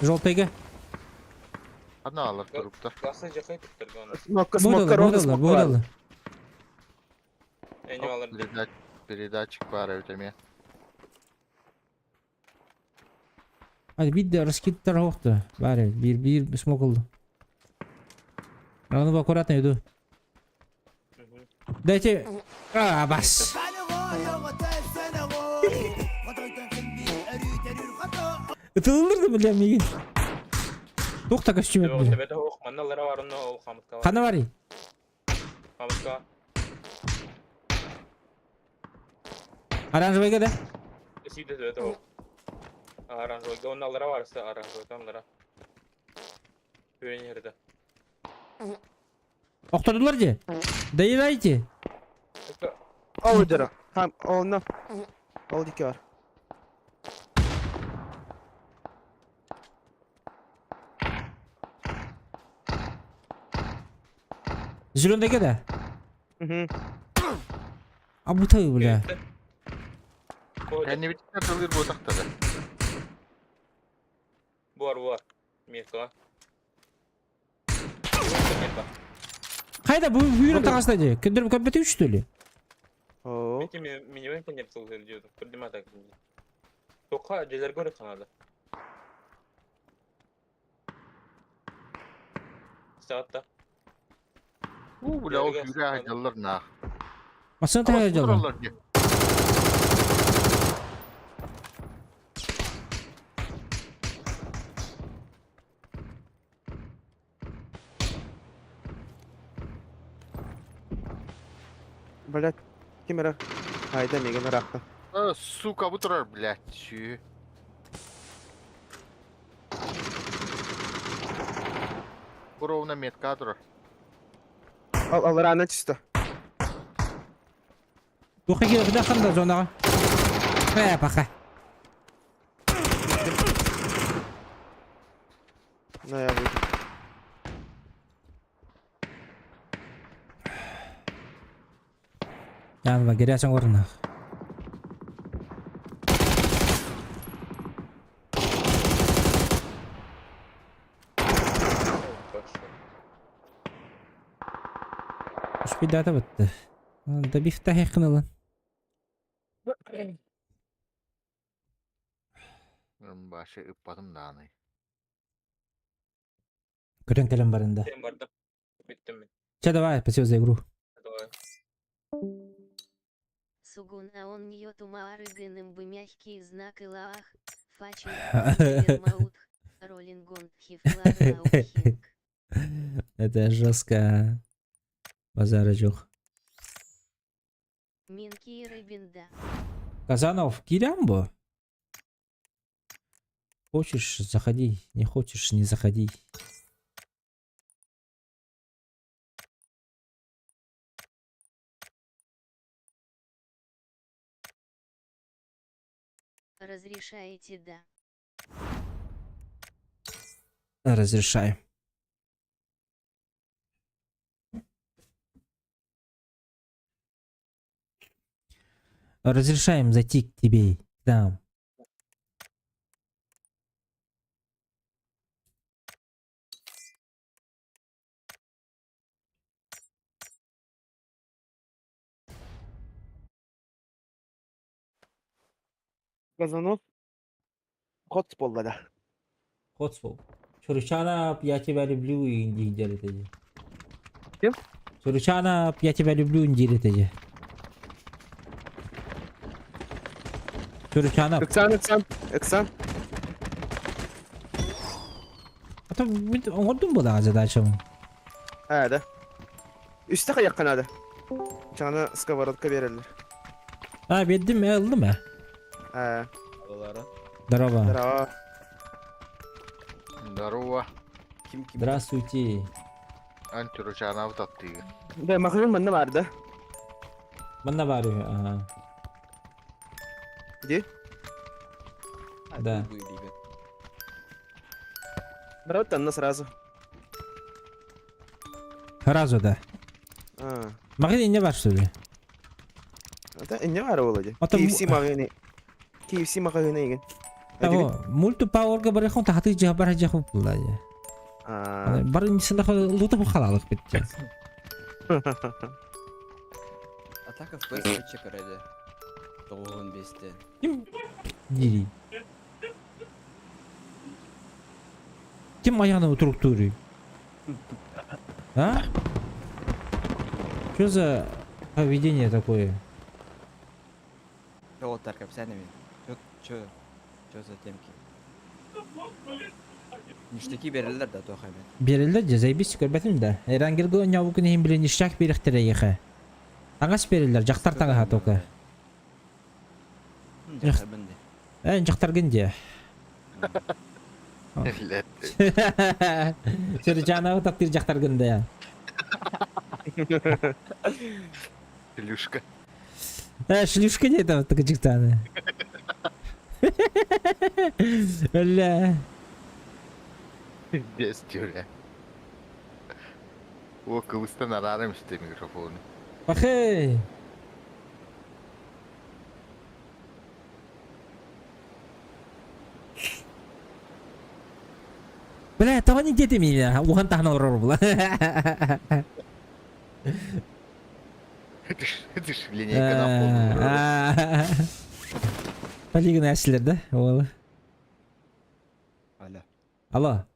Желтыйга. Ханна алар туруптар. Классы жакай туттарга аны. Смокка Бу смокка доллар, бу ровно доллар, бу смокка бар. доллар. Эни алар. Передатчик баар эбит эмиэ. Hadi bir de раскидтар хохту. Бары бир бир смок oldu. Аны аккуратно иду. Дайте. А, бас. Ытылыр да бля мигин. Тохта костюм бля. Төбөтө ох, манналара бар онно ол хамытка бар. Хана бари. Хамытка. Оранжевый да? Сүйдө төбөтө ох. Оранжевый. Онналара бар, оранжевый тамлара. Үйренерді. Охтодулар же. Доедайте. Ол дьара. Хам онно. Ол дике бар. Зеленый да? Мгм. А бутаю, бля. Кэннибиттэн тылыр буотахтара. Буар буар. Мирка. Хайда бу бүйрін тағасына де. Кендер көппеті үш что ли? О, Эти минимум конец делают. Поднимай так. Тока джилер горы канада. Саатта. У, бля, ол Дьиэлэргэ күүрэ айдаллар наах. Масына таға жалын. Тураллар дии. Блядь, ким эрэ? Айда миигин ыраахта. Э, сука, бу турар, блядь, сү. Бу ровно метка турар. Ал алараана түстэ. Туха киирбитэ ханда зонаҕа. Э, пока. На я выйду. Ян гирясың орнах. Успейдата бытты. Добив тахи қынылын. Башы ыппатым дааны. Көрен кэлэн барында. Мен бардым. Бүттүм мен. Че, давай, спасибо за игру. Давай. Сугун аон ньотумаарыгыным бы мягкий знак и лаах, фачин, фермаутх, ролингон, хифлар, Это жестко. Базара жоқ. Минки рыбинда. Казанов, Кирямбо? Хочешь, заходи. Не хочешь, не заходи. Разрешаете да. Разрешаю. Разрешаем зайти к тебе. Там. Казанов. Хот буолла да. Хотспол. Чурчана, я тебя люблю, Индия это. Кем? Чурчана, я тебя люблю, Индия это. Чурчана. Эксан, Эксан, Эксан. А то оҥордум буолаҕа задачам. Аа да. Үстэ хайахха наада. Чаана сковородка биэрэллэр. А, биэрдим, ээ, ыллым ээ. Аа, Балара. Здорово. здорово. Здорово. Ким ким? Здравствуйте. Антиручанабы таптыгы. Да, махрын манна баар да. Манна баар үһү, аха. Где? Да. Брат, анна сразу. Сразу да. Аа. Магазин не бар что ли? Это не баар буолла дии. Ата KFC маҕаһыыны. KFC маҕаһыыны игин. Того, мульти пауэрга барыхон тахаты жаха бар жаха булла я. Аа. Бар инсалах лута бу халалык битте. Атака в ПС чекарады. Тоғын бесте. Ким дири? Ким аяғына утуруктууруй? А? Что за поведение такое? Тоғыттар кәпсәнеме. Чё, чё, чё за темки? Ништяки берилер да тоқ әмет. Берилдер же, заебись көрбөтүм да. Эрангелге ойноо күн иһин билен ништяк берихтер эйиэхэ. Таҥас берилер, дьахтар таҥаһа только. Жақтар бінді. Э, дьахтаргын дии. Блядь. Сөрүчаанабы таптыыр дьахтаргын да. Шлюшка. Э, шлюшка не там тыкычыктааны. Бля. Пиздец, бля. О, кыбыстан арарым işte микрофону. Пахэй. Бля, тоҕо не дети меня? Ухан таһына олорор була. Это ж линейка на пол. Полигон әсілер да, ол. Алло. Алло,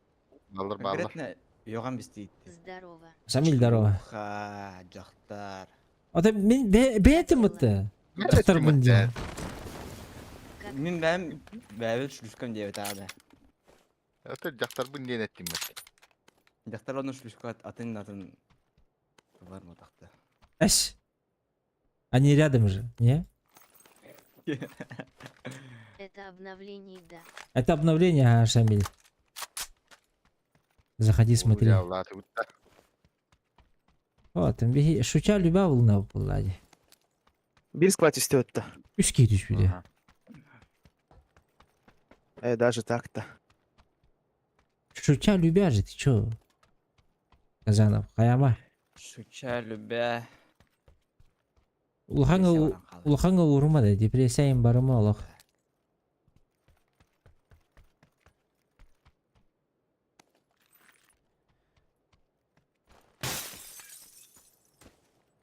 Баллар баллар. Конкретно Йоған бистейді. Здорово. Шамиль, здорово. Ха, дьахтар. Ата мен бәйтім бұтты. Дьахтарбын диэн. Как Мин бэм бэбит шлюшкам диэбит аада. Это дьахтарбын диэн эттим бит. Дьахтар онно шлюшка атын атын бар матахта. Әш. Они рядом же, не? Это обновление, да. Это обновление, а, Шамиль. Заходи, смотри. О, там беги. Шутя люба волна была. Биир склад истиөттө. Үс киһи түспүтэ. Э, даже так-то. Шутя любя же, ты чё? Казанов, хайама. Шуча любя. Улахаҥҥа улахаҥҥа уурума да, депрессияйын барыма олох.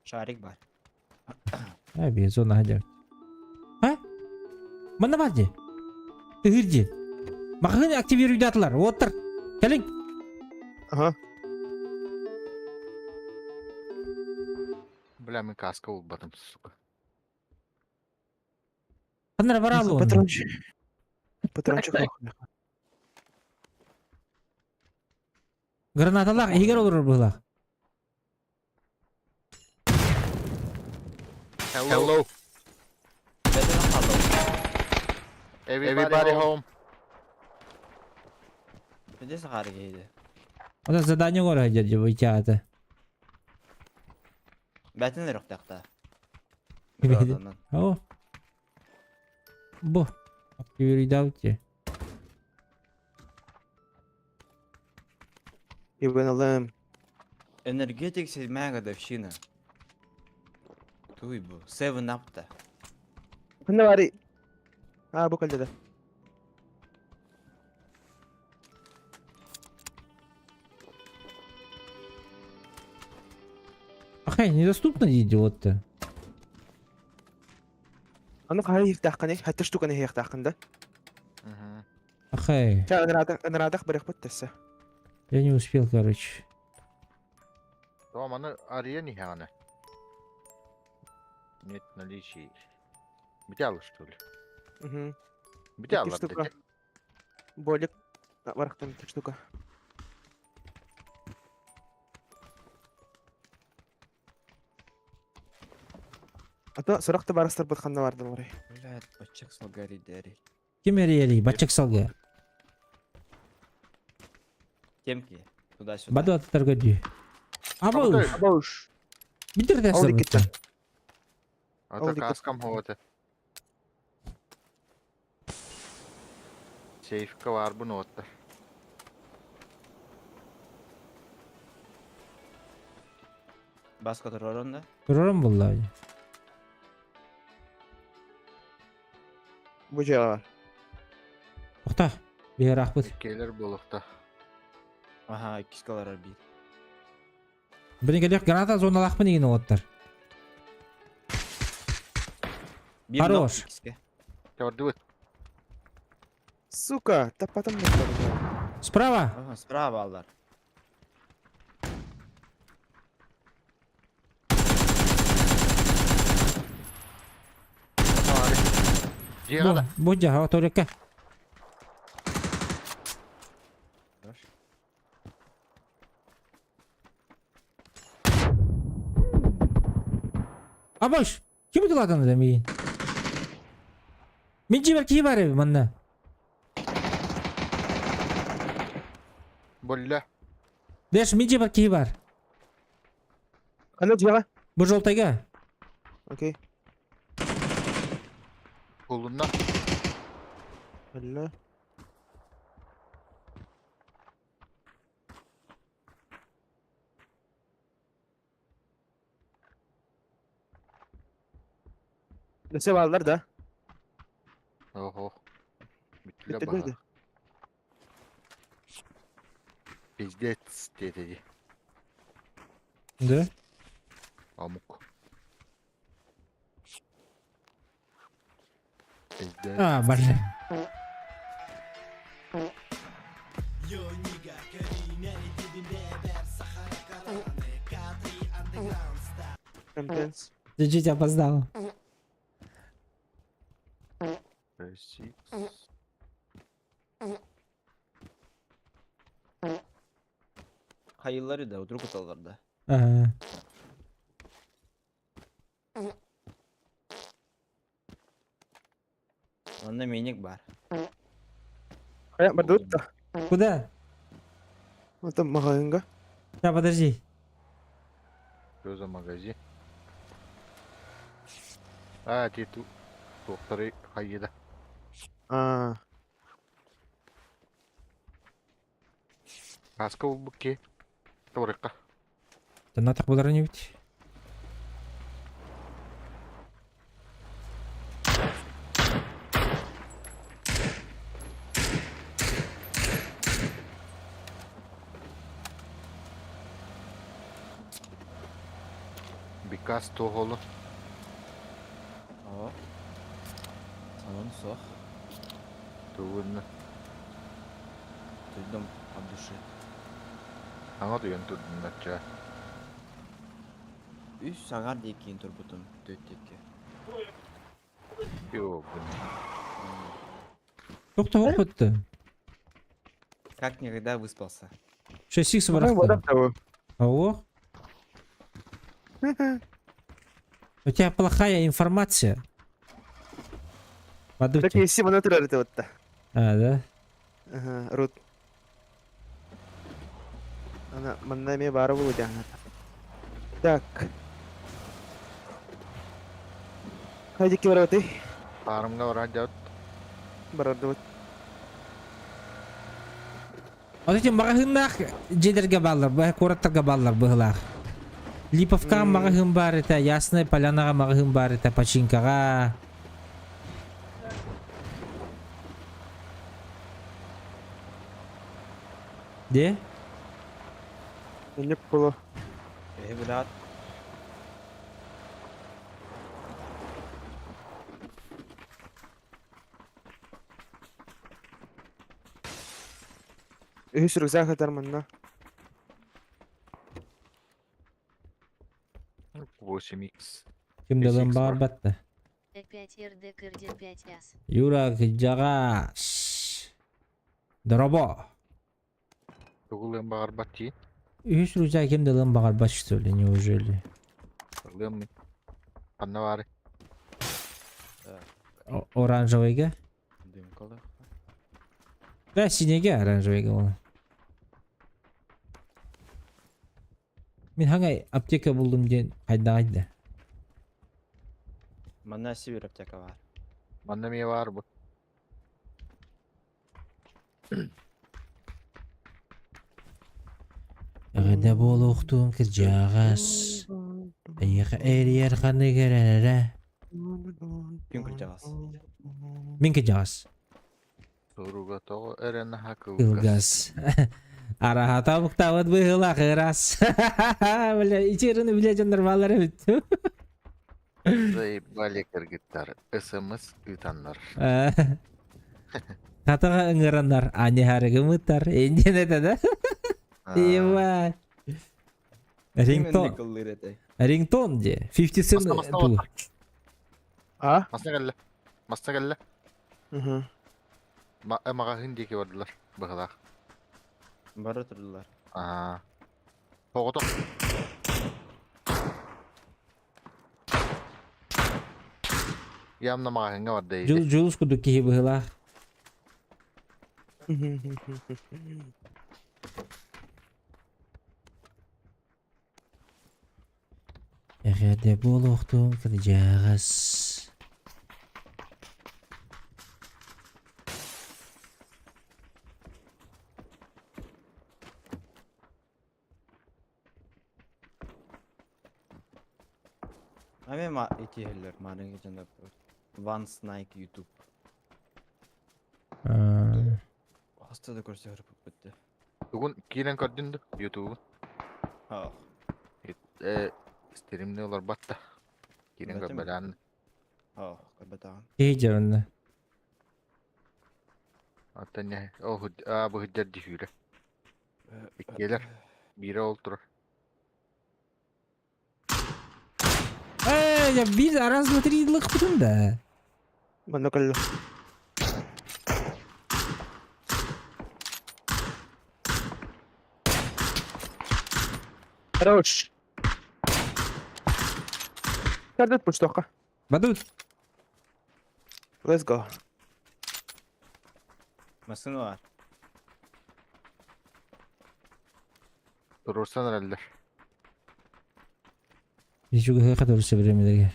Шарик бар. Э, зона хадя. А? Манна бар дии. Тыһыыр дии. Маҕаһыын активируйдаатылар. Уоттар. Кэлиҥ. Ага. Бля, мин каска булбатым, сука. Ханна баралы онно. Патрончик. Патрончик. Гранаталаах иһигэр олорор быһыылаах. Hello. Everybody home. Где сахар кейді? Ота задание оҥоро сылдьар дьэ бу Бәтін үріқтақта. О. Бу. Активируйдаут Ибн Энергетик седьмая годовщина. Туй бу. Seven up-та. Ханна бары. А, бу кэллэ. Ахай, недоступно идиот-то. Аны хаһан иһихтааххыный? Хатта штуканы иһихтааххын да? Ахай, Ча, ынараадах, ынараадах барыахпыт тэссе. я не успел, короче. Tamam аны арыйан иһэҕинэ. Нет наличии. Бүтэ что ли? Угу. Бүтэ Икки штука. Болик. Барахтан икки штука. А то сорох табаарыстарбыт ханна бардылар. Блядь, бачак салгари дәри. Ким эрийэрий? Баччак салга. Темки. Туда-сюда. Баду аттарга дүү. Абыл! Абауш. Битер Ол тахсар иккиттэн. Ата Ол икки- каскам хоҕото. Сейфка бар бу нуотта. Баска турар онда. Турарым булла. Бу дьиэҕэ бар. Охта. Биһэр ахпыт. Келер буолуохта. Ага, иккискалар бир. Бини келек граната зоналаахпын игин оттар. Бир Хорош. нок иккиске. Көрдүбүт. Сука, таппатым Справа. Ага, справа алар. Дьиэҕэ да. Бу дьаха туалекка. Хорош. Абаш! Ким утулатан да миин? Мин дьиэбэр киһи баар эбит манна. Болла. Дэш, мин дьиэбэр киһи баар. Ханна дьиэҕэ? Бу жёлтайга. Окей. Кулунна. Алла. Өссө бааллар да? Охо. Бүттүлэр Бүттүлэр баһа. да. Пиздец диэтэ дии. Да? Омук. Пиздец. А, боже. Контент. Чуть-чуть опоздал. Six. Хайыллары да, вдруг уталлар да. Ага. Онно миник бар. Хайа бардыбыт да. Куда? Это магазинга. Да, подожди. Что за магазин? А, ти ту. Туохтары хайыда. А, Хаска булбукки. Торыкка. Да на так будар не ведь. Бикас тоголу. О. Салон сох. Тугунна. Дом от души. Аңа туйын турдуннача. Үс саңар дейкин турбутум төттекке. Йо, блин. Тоқта опытты. Как никогда выспался. 6 ну, барахта. вода того. Алло? У тебя плохая информация. Так Подумайте. если бы натурал это вот то. А, да? Ага, рут. Ана, манна ме бара булу дяна. Так. Хайди ки барабаты. Парымга баран Барады. Вот эти магазинах жедерге баллар, бу кураттарга баллар быһылаах. Липовкаҕа маҕаһыын бар этэ, Ясная Полянаҕа маҕаһыын бар этэ, Починкаҕа. Де? Не было. Э, брат. Үс рюкзак атар манна. 8x. Ким 5X бар бар. батта. 5 РД Кырдин 5 С. Юра кыдьаҕас. Дорообо. Тугулын багар бати. Үс рюкзак ким дылын баҕарбат, что ли, неужели? Ылым. Анна бары. Оранжевыйга? Дымкалы. Да, синеге оранжевыйга ол. Мин хаңай аптека булдум диэн хайда хайда. Манна сибир аптека бар. Манна ме бар бу. Эҕэрдэ буолуохтуун кырдьаҕас. Эйиэхэ эрийэр ханнык эрэрэ. Күн кырдьаҕас. Мин кырдьаҕас. Туруга того эрен хакылгас. Кылгас. Араһата буктабыт быһыылаах ырас. Бля, ичерини биле дьоннор бааллар эбит. Заебали кыргыттар. СМС ыытаннар. Хатаҕа ыҥыраннар, аньыһарыгымыттар. Эндиэн этэ да? Ебать. Рингтон. Рингтон де. 50 Cent Маста, маста, ту. А? Маста келле. Маста келле. Угу. Магазин диэки бардылар. Быһылаах. Бары турдулар. Аа. Тоҕото. Ямна магазинга барды. Жул жулус кудук киһи быһыылаах. Эҕэрдэ буолуохтуун кырдьаҕас. Аме ма эти хеллер марынга жанда Ван Снайк YouTube. Аа. Хаста да көрсө хөрп бітті. Тугун киирэн көрдүн да Ютубун? Ох. Э, стримни олорбат да. Киирэн Көрбөтүм. көрбөлөөн. Ох, көрбөтөҕүм. Киһи дьарынна. Оттон не ол а бу хыдьар дьүһүүрэ. Иккиэлэр. Биирэ ол турар. Эй, я биир раз, два, три лыкпытын да. Манна кэллэ. Хорош. Кадет пуштока. Бадут. Let's go. Массыына бар. Турурсан эрэллэр. Ничего который времени.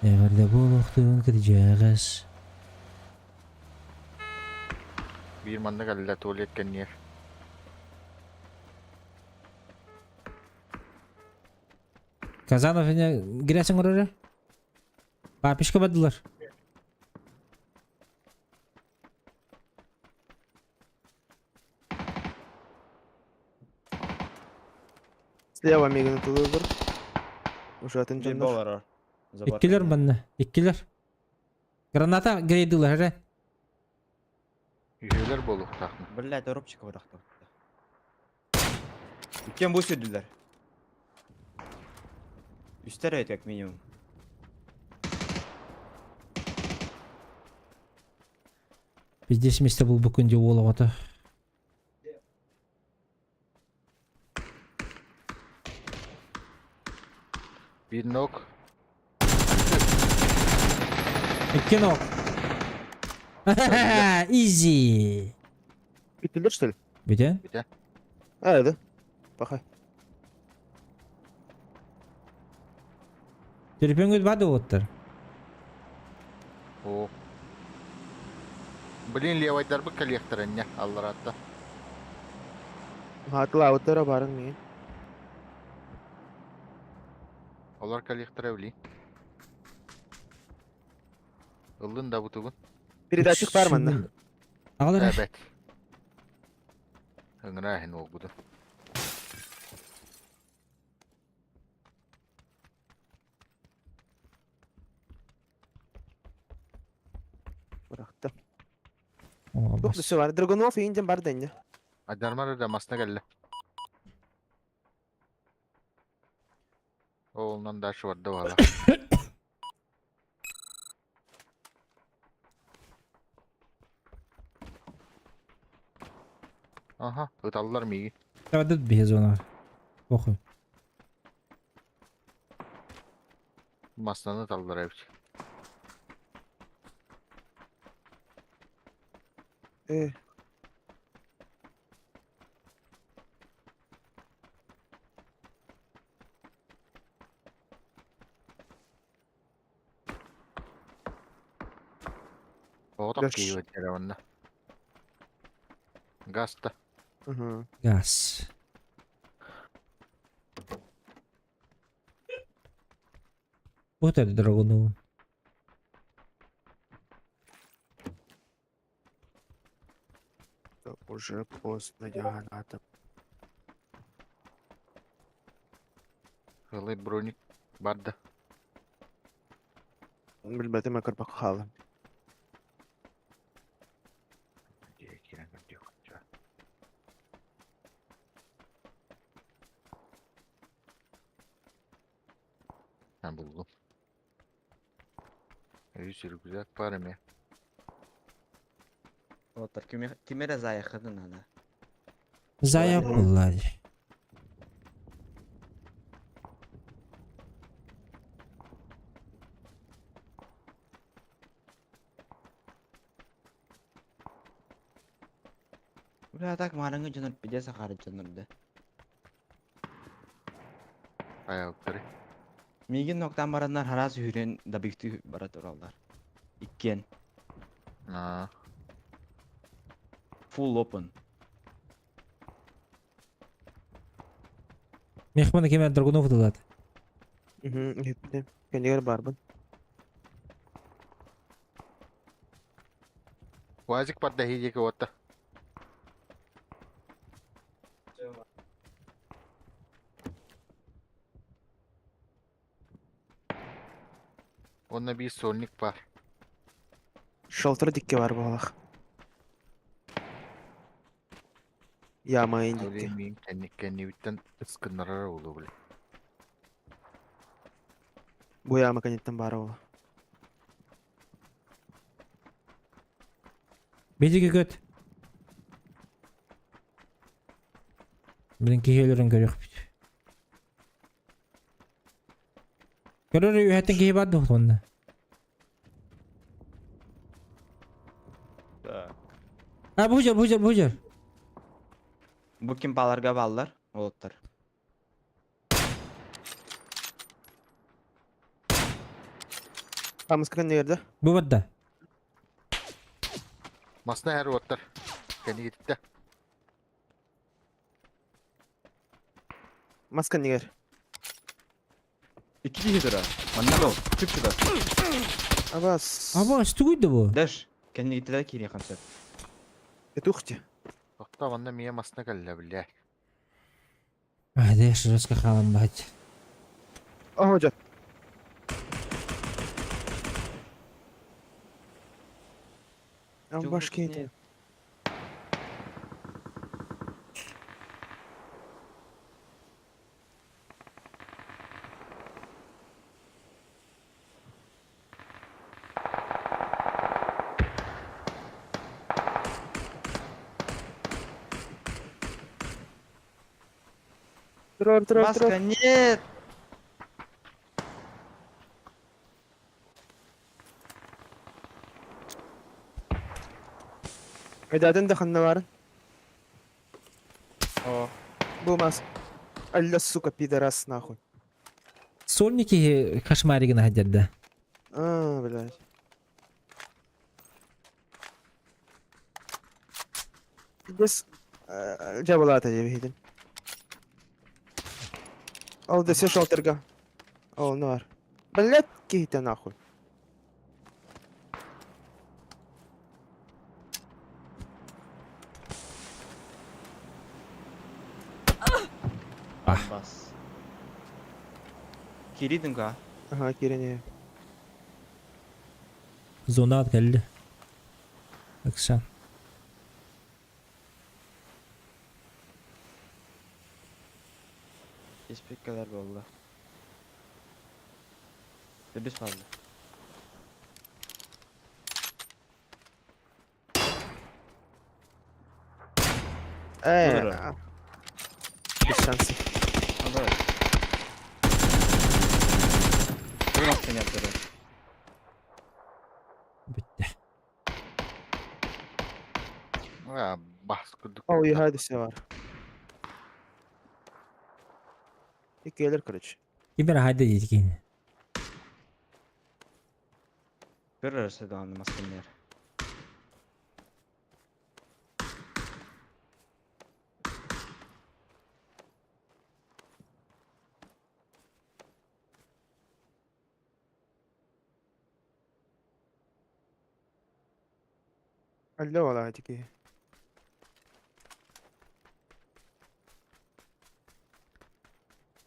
Эҕэрдэ буолуохтун кырдьаҕас. Биир манна кэллэ туалет кэнниэр. Казанов ine girersin oraya. Папишка бардылар. Слева миган выбор. Уже атын Биир дьоннор. болар. Забор Иккилэр кэннэ. манна. Иккилэр. Граната грейдылар эрэ. Үһүөлэр буолуохтаахмын. Блядь, оробчик бырахтым. Иккиэн бу сүрдүлэр. Үстэр эбит как минимум. Пиздец месте был букун де уол оҕото. Биир нок. Икки ног. Изи. Бүттүлэр что ли? Бүтэн? Бүтэ. А, да. Пахай. Телефонгут бады оттар. О. Блин, левайдарбыт кэлиэхтэрэ инньэ аллараатта. Хаатылаабыттара барын миин. Олор кэлиэхтэрэ блин. Ыллын да бутугун. Передатчик бар манна. Аҕалар. Эбэт. Ыҥыраа иһин уолбутун. Бырахта. О, Туох бас. да бар. Драгунов иин бар да инне. Адармар да масна кэллэ. Оолунан дальше барда баала. Аха, ыталлар миигин. Табадыт биһи зона. Похуй. Маснаны ыталлар эбит. Э, Оҕо Дальше. киһи кэлэ онно. Гаста. Угу. Газ. Вот это Драгунов. Уже поздно, я надо. Ылый броник барда. Билбэтим көрбөк хаалым. Киирэн көрдүөх. Ha buldum. Үс рюкзак бар эми. Оттар кимере заехадын ана. Зая булла. Бля, так мараңы дьонор пиде сахары дьонор да. Аялтары. Миигин ноктан бараннар харас үрен дабикти бара тураллар. Иккен. Аа. Full open. Мехмана кеме Драгунов дылат. Угу, иһиттим. Кэннигэр барбын. Уазик барда хидеки отта. Онно биир сольник бар. Шелтер дикке бар буолах. Яма индикке. Мин кэннибиттэн ыскыннарар буолуо бile. Бу яма кэнниттэн баара буолуо. Биһиги көт. Блин, киһи өлөрөн көрүөхпүт. Көрөр үһэттэн киһи бар дуо онно? Так. А, бу жер, бу жер, бу жер. Бу ким баларга баллар? Олоттар. Хамыска кэннигэр да? Бу барда. Масна эр уоттар. Кэннигиттэ. Мас кэннигэр. Икки киһи турар. Манна бол. Чүп чугас. Абас. Аба, тугуй да бу? Дэш. Кэннигиттэлэр киириэххин сөп. Петухти. Тохтоо манна мия масна кэллэ бile. А, дэш, жестко хаалан баһыт. Ого жат. Ам башки Нет. Трор, трор, трор. Маска, нет! Айдатын да ханна барын. О, Бу мас. Алла, сука, пидорас, нахуй. Сольники кошмаригин хадерда. А, блядь. Бес жабылата жебейдин. Ол десе шалтерга. Ол нар. Блядь, кейте нахуй. А. бас. Киридим ка? Ага, кирене. Зона келди. Акшан. Испеккалар болду. Бис қалды. Э. Бұдыр. Без шансов. Давай. Бүгін ақтан яптыры. Бітті. А, бас курдук. Ол яха десе бар. Икелер, короче. Кимер хайда дейт Бір арасы да аны масканер. Алла вала тики.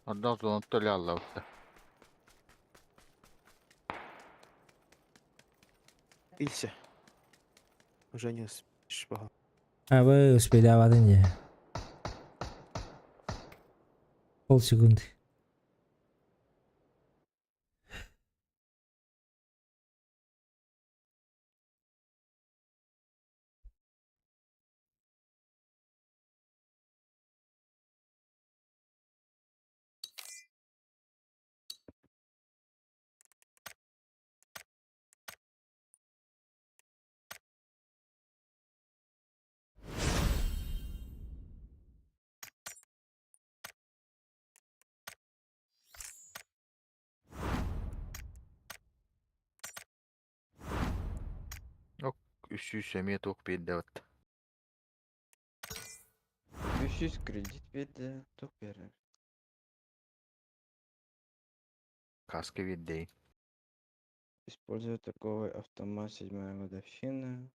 Ondan sonra төлө алла Илсе. Уже не успеешь. Ага. А вы успели авадын не. Полсекунды. Үсүү сөмие туох биэрдэ бат. 300 кредит берді, тоқ берер. Каска биэрдэ. Используя торговый автомат седьмая годовщина.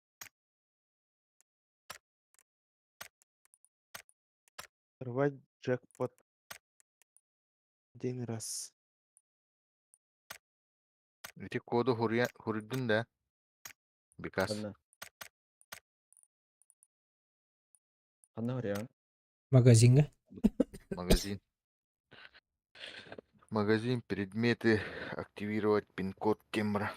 Рвать джекпот один раз. Ити коду хуруйдун да. Бикас. Ханна. Ханна хуруйаҕын? Магазиҥҥа. Магазин. Магазин, предметы, активировать пин-код тембра.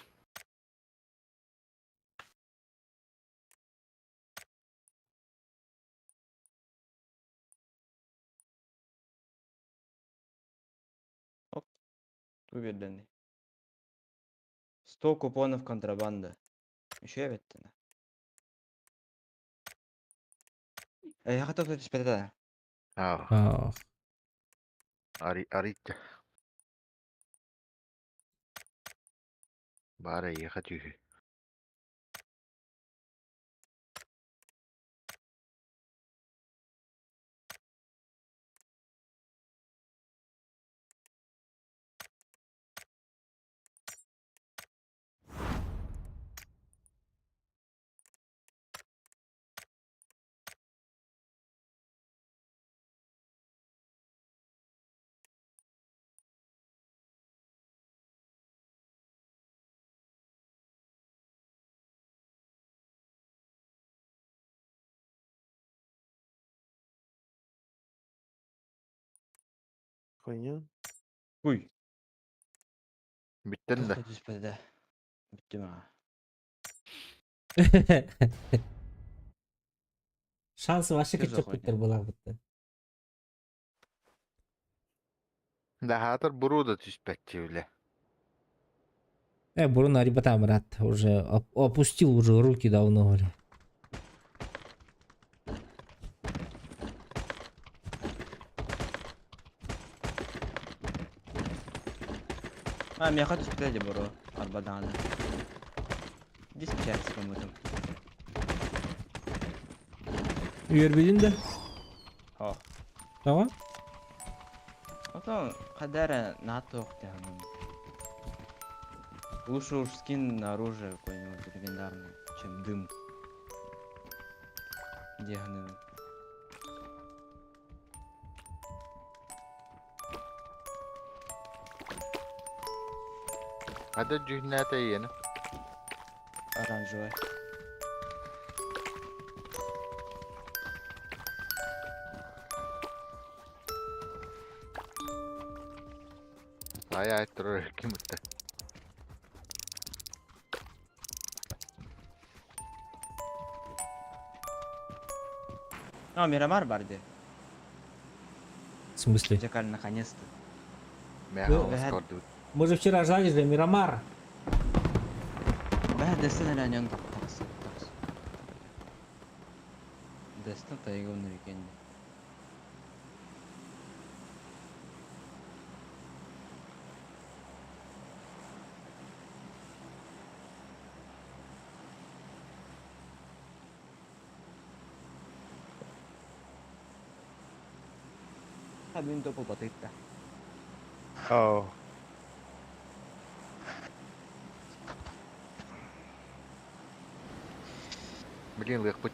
Оп. Ту биэрдэнний. 100 купонов контрабанда. Үчүгэй эбит Эһиэхэ тохто түспэтэ да? Аа, Ах. ари арыйда. Баар эйиэхэ түһү. Хуйня. Уй. Бүттэн да. Тохто түспэтэ да. Бүттүм аа. Шансы вообще Ты же кыччаппыттар буолаабыттар. Да хаатар буруу да түспэччи үлэ. Бурун арибата брат, уже опустил уже руки давно, говорю. А, миэхэ түспэтэ дии буруо. Арба даҕаны. Диспетчерскэй мутум. Үөрбүтүн да? О. Тоҕо? Потом хадара на туох. Лучше уж скин на оружие какой-нибудь легендарный, чем дым. Где они? Хата дьүһүнээтэ ийэни. Оранжевый. Ай ай турар ким ытта. А, Мирамар бар дии. В смысле? Дьэ, наконец-то. Мэ Ну, хаалас көрдүбүт. Мы же вчера ждали же Мирамар. Бэһэ Дестин эрэ ньон тахса тахса. Дестин тайга на уикенде. Хабин топу батытта. О. Блин, лыхпыт.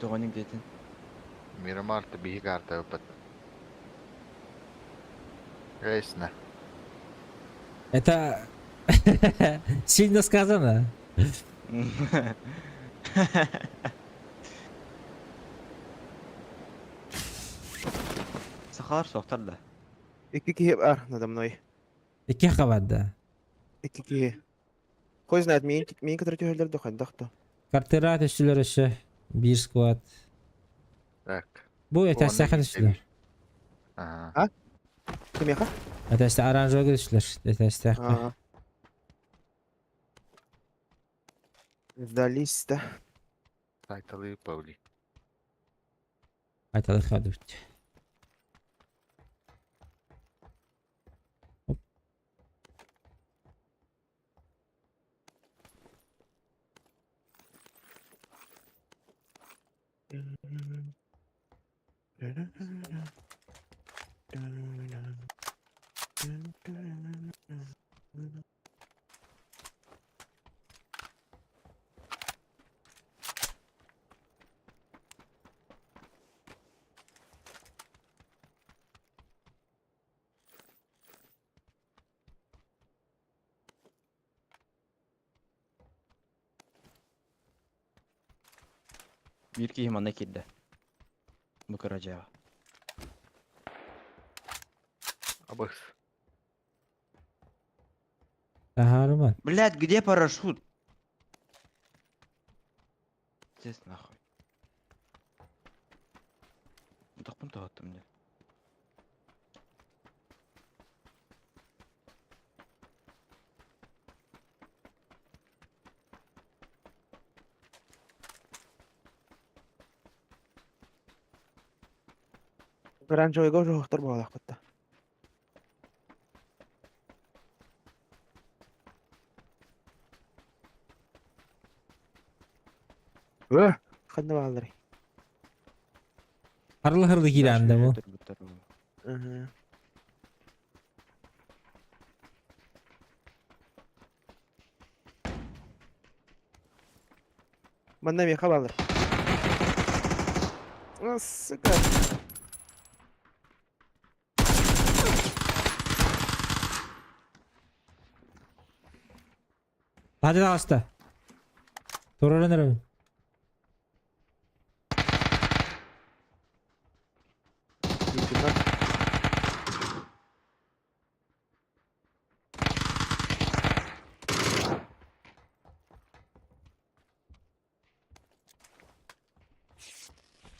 Тоҕонук диэтин. Мирамар биһи карта ыппат. Ясно. Это сильно сказано. Сахалар суохтар да. Икки киһи баар надо мной. Икки хабарда. Икки киһи. Хуй знает, миин, миин кытары түһэллэр да хайдах да. Картера түстүлэр өссө. Биир squad. Так. Бу Онно этээстээх түстүлэр. Ага. Кимиэхэ? Этээсте оранжевый түстүлэр. Этээстээх. А. Сдались, да. Сайталы Павли. Айталы хадут. Оп. Биир киһи манна киирдэ. Бу кыра дьиэҕэ. Абыс. Таһаарыман. Блядь, где парашют? Здесь нахуй. Тохпун тоһоттум дьэ. Оранжевыйга ожоһохтор буолаахпыт да. Э, ханна баалларый? Харылы-харылы киирэн да бу. Ыһы. Манна миэхэ бааллар. А, сука. Hadi таҕыста. Турарын эрэбин. Лейтенант.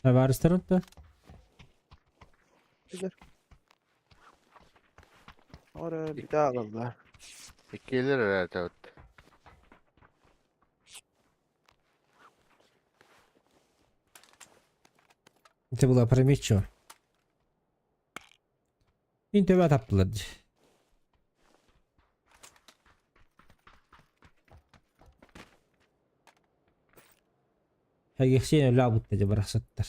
Табаарыстарын да. Ора битэ аҕалла. Иккиэлэр эрэ Это было опрометчиво. Мин төбө таптылар дии. Һэгихсиэн өлө дьэ барахсаттар.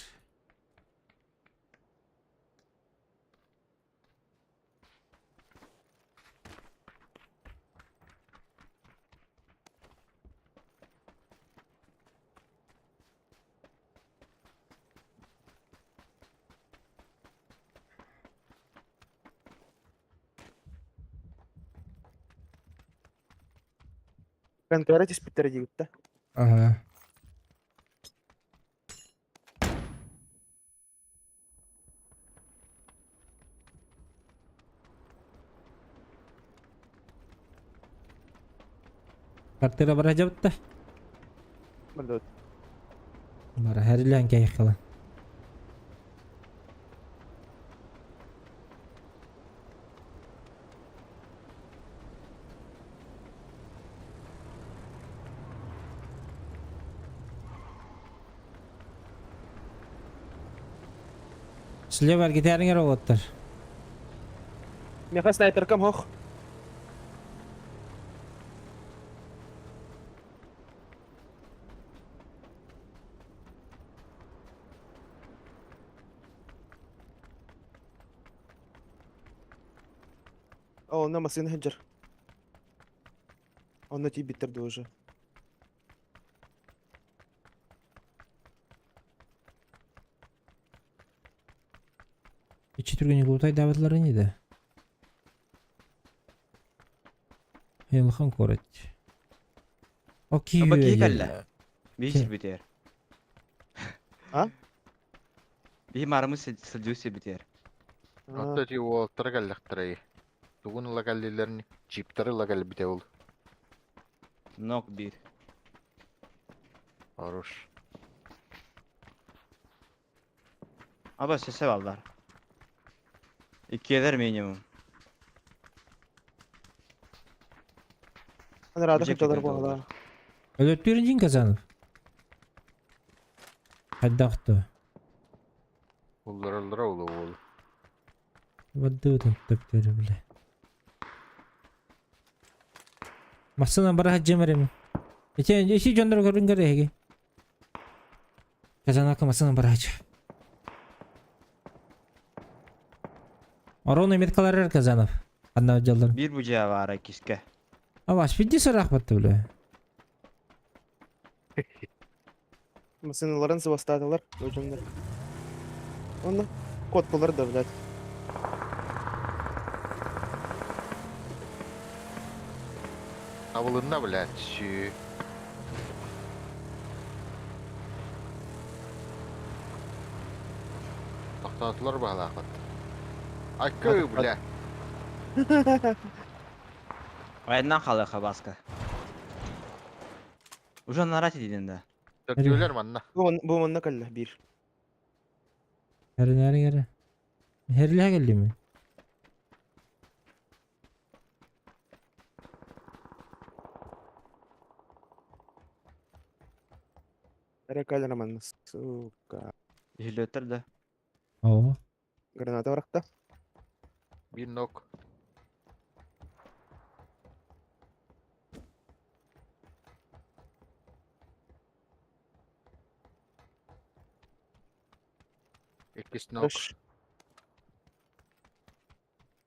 Контора түспүттэрэ диэбит да. Ага. Картера бара дьабытта. Бардыбыт. Бара хэрилээн кэйхала. Слева гитарыңар олоттар. Миэхэ снайперкам хох. О, онно массыына сылдьар. Онно тиийбиттэр дуу уже. Ичи түргені лутай давытлары не да? Елхан корот. Окей. Аба киһи кэллэ. Биһи сирбитигэр. А? Биһи маарымы сылдьыы сирбитигэр. Оттон ити уолаттара кэллэхтэрэй. Тугун ыла кэллилэрин чиптары ыла кэлбитэ ол. Нок биир. Хорош. Аба сөсө баллар. Иккиэлэр минимум. Анарада Бу сылдьаллар дьиэ буолла. Өлөттүүрүн дьин Казанов. Хайдахты. Уллараллара улу уол. Ваддыбытын төптөрү биле. Массына бара жемерем. Эти эси жондор көрүн кереги. Казанака массына бара. Орону меткалар Казанов. Анна жалдар. Биир бу дьиэ баара иккискэ. Аваш бидди сарах батты биле. Массыыналарын сыбастаатылар, дьоннор. Онно куоттулар да, блядь. Абылынна, блядь, сүү. Тохтоотулар баһылаахпыт. Айкы, бля. Айынан халыха баска. Уже нарать идин да. Төрдүөлэр манна. Бу манна кэллэ биир. Эринэри эрэ. Херлэһэ кэллими? Эрэ кэллэ манна. Сука. Үһүлөттөр да. Оо. Граната барахта. Биир нок. Иккис нок. Үш.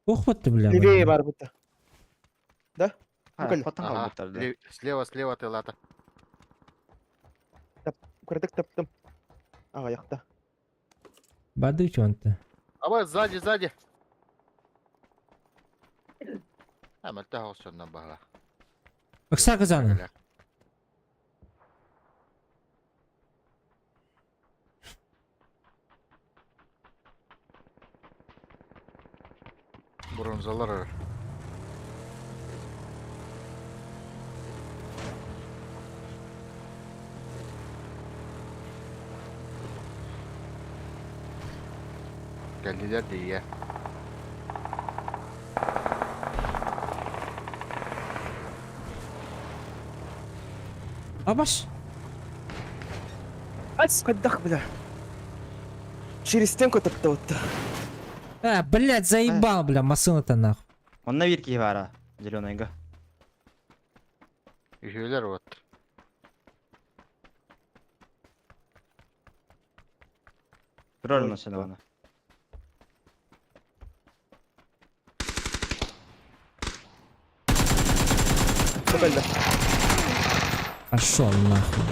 Ох батты бля. Левее бар бутта. Да? А, кэллэ. хотон Ага, халбыттар да. Слева, слева тылата. Кырдык таптым. Ага, якта. Бады чонта. Аба, сзади, сзади. А, мөлтөх оҕусунан баһыла. Ыкса кызаны. Бронзалар. Кэллилэр дии. Абаш. Хайдах, бля. Через стенку таптабытта. А, блядь, заебал, бля, массыына-то нахуй. Онно биир киһи баара. Зеленайга. Үһүөлэр вот. Турар машина. Бу кэллэ. Пошел нахуй.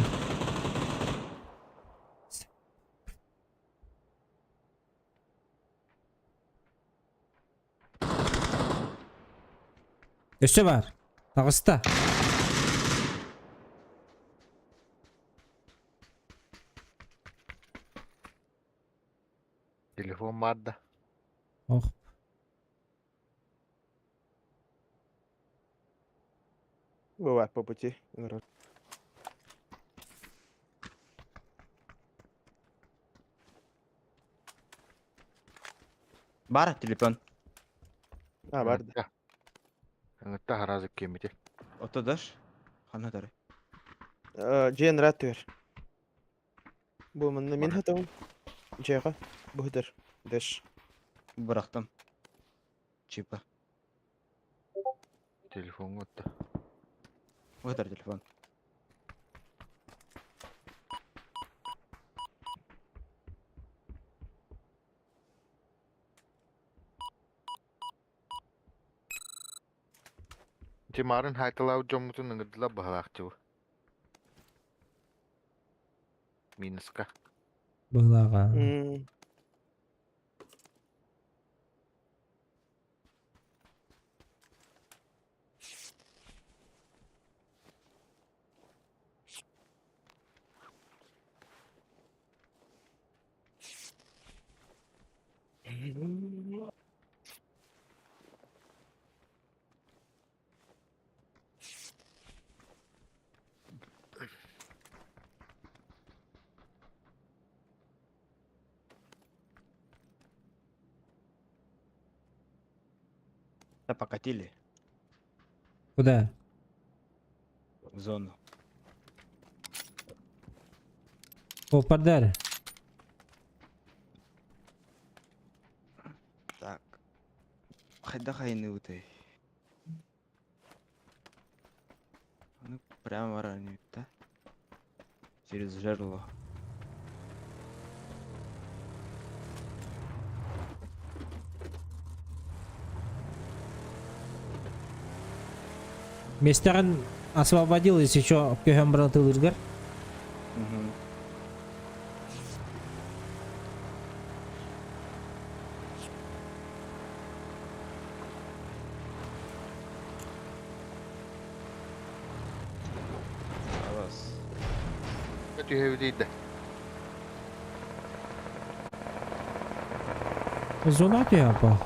Өссө баар. Таҕыста. Телефон баар да. Ох. Бывает по пути. Ыҥырар. Бар телефон. А, бар да. Ыҥытта харазы кемити. Ото даш. Ханна тары. Дьиэн рад түһэр. Бу манна мин хатабын. Дьиэҕэ. Бу хытар. Дэш. Бырахтым. Чипа. Телефон отта. Бу телефон. Тимарын хайталау дьоммутун ыҥырдылар баһылаахчыбы. Минуска. Быһылааҕа. Да покатили Куда? в зону. Попадали. Так. Хайда хайны утай. Ну, прямо ранее, да? Через жерло. Миэстэҕин освободил, если что, көһөн баран тылыргар. Угу. Алас. Түһэбитийдэ. Зона түһэн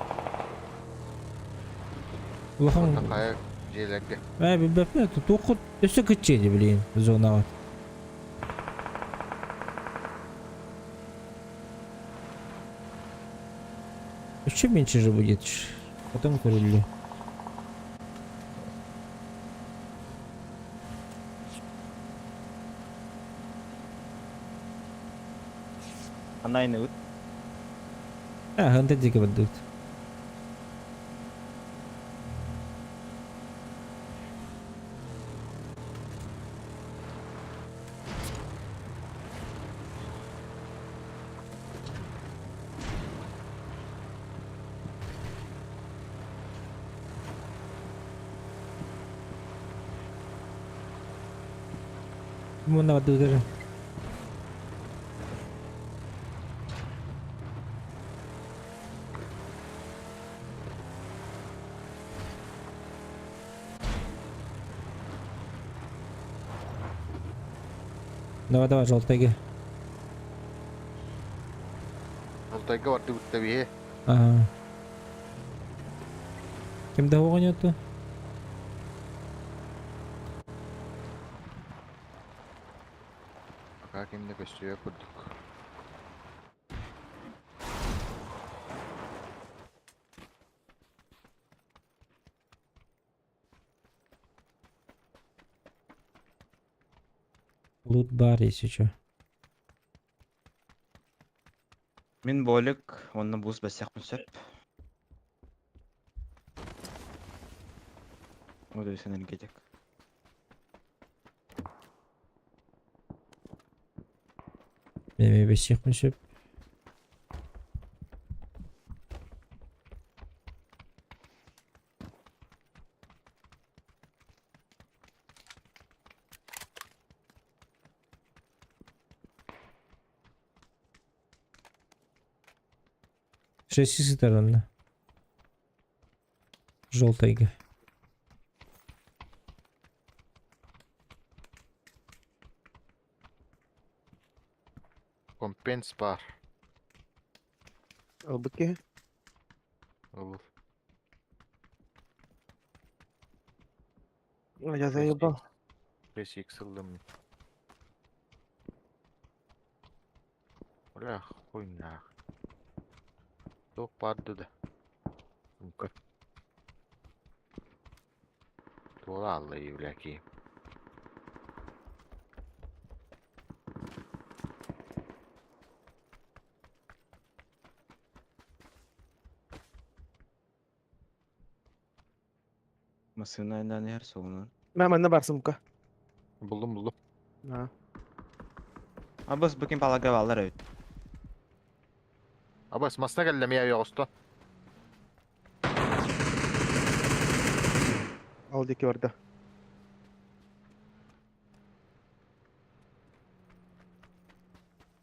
Улахан... Хайа дьиэлэргэ. Ээ, билбэппин, туоххут өссө кыччыа дии билигин зонаҕа. Еще меньше же будет. Потом көрүллү. Анайны ыт. А, ханта диэки бардыбыт. Муна бардыбыт Давай, давай, желтайга. Желтайга бардыбыт да биһи. Ага. Ким да оҕонньоту? Пока ким да көстүбэт курдук. Лут бар, если чё. Мин болик, онно буус бэссэхпин сөп. Ол энергетик. Мен бэссэхпин сөп. Шесть сторон. Желтайга. Компенс бар. Ылбыт киһи. Ол. Я заебал. 5x ыллым. Бля, хуйня. Туох баар да. Ну-ка. Туола аллай, бля, киһи. Массыына айдаан иһэр суолунан. Мэ манна бар сумка. Булдум, булдум. А. Абас бу ким палага баллар эбит. Абас, масна кэллэ мия оҕусто. Ал диэки барда.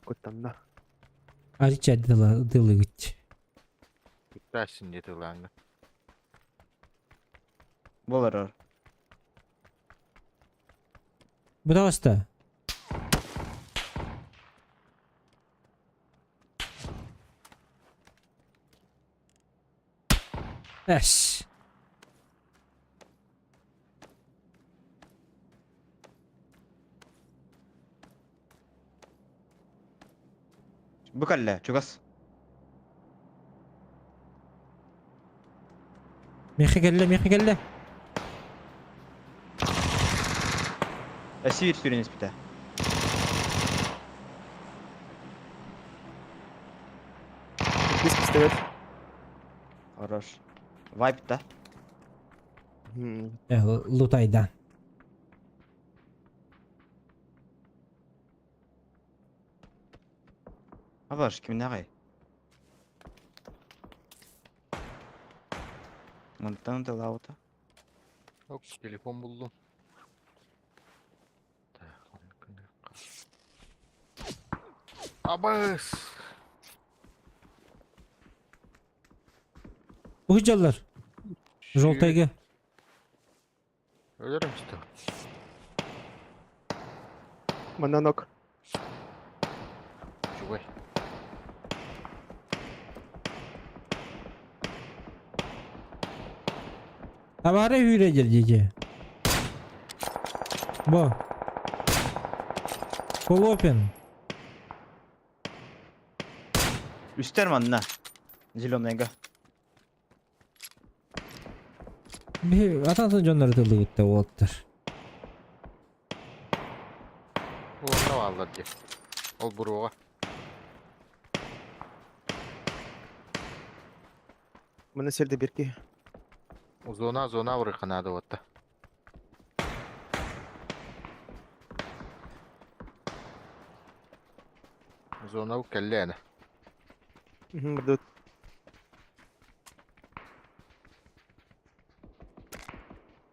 Куттанна. Арича дылыгыт. Куттаасин диэти ылааҥҥа. Болар. Пожалуйста. Эс. Бу кэллэ, чугас. Миэхэ кэллэ, миэхэ кэллэ. Эсиир сүрүн испитэ. Иккис пистолет. Хорош. Вайп да. Лутайдан. Абаш, кимнээҕий? Мантан тылаабыта. Оп, телефон буллум. Так, Абас! Уһдьаллар. Желтайга. Өлөрүм что? Манна нок. Чугай. Табаары үүрэ дьэр Бо. Полопин. Үстэр манна. Зеленыйга. Атан дьоннору тыллыбытта уолаттар. Уонна бааллар дии. Ол буруоҕа. Маны сирде бир киһи. Зона, зона урыха надо вот. Зона кэллээнэ. Мгм, Burada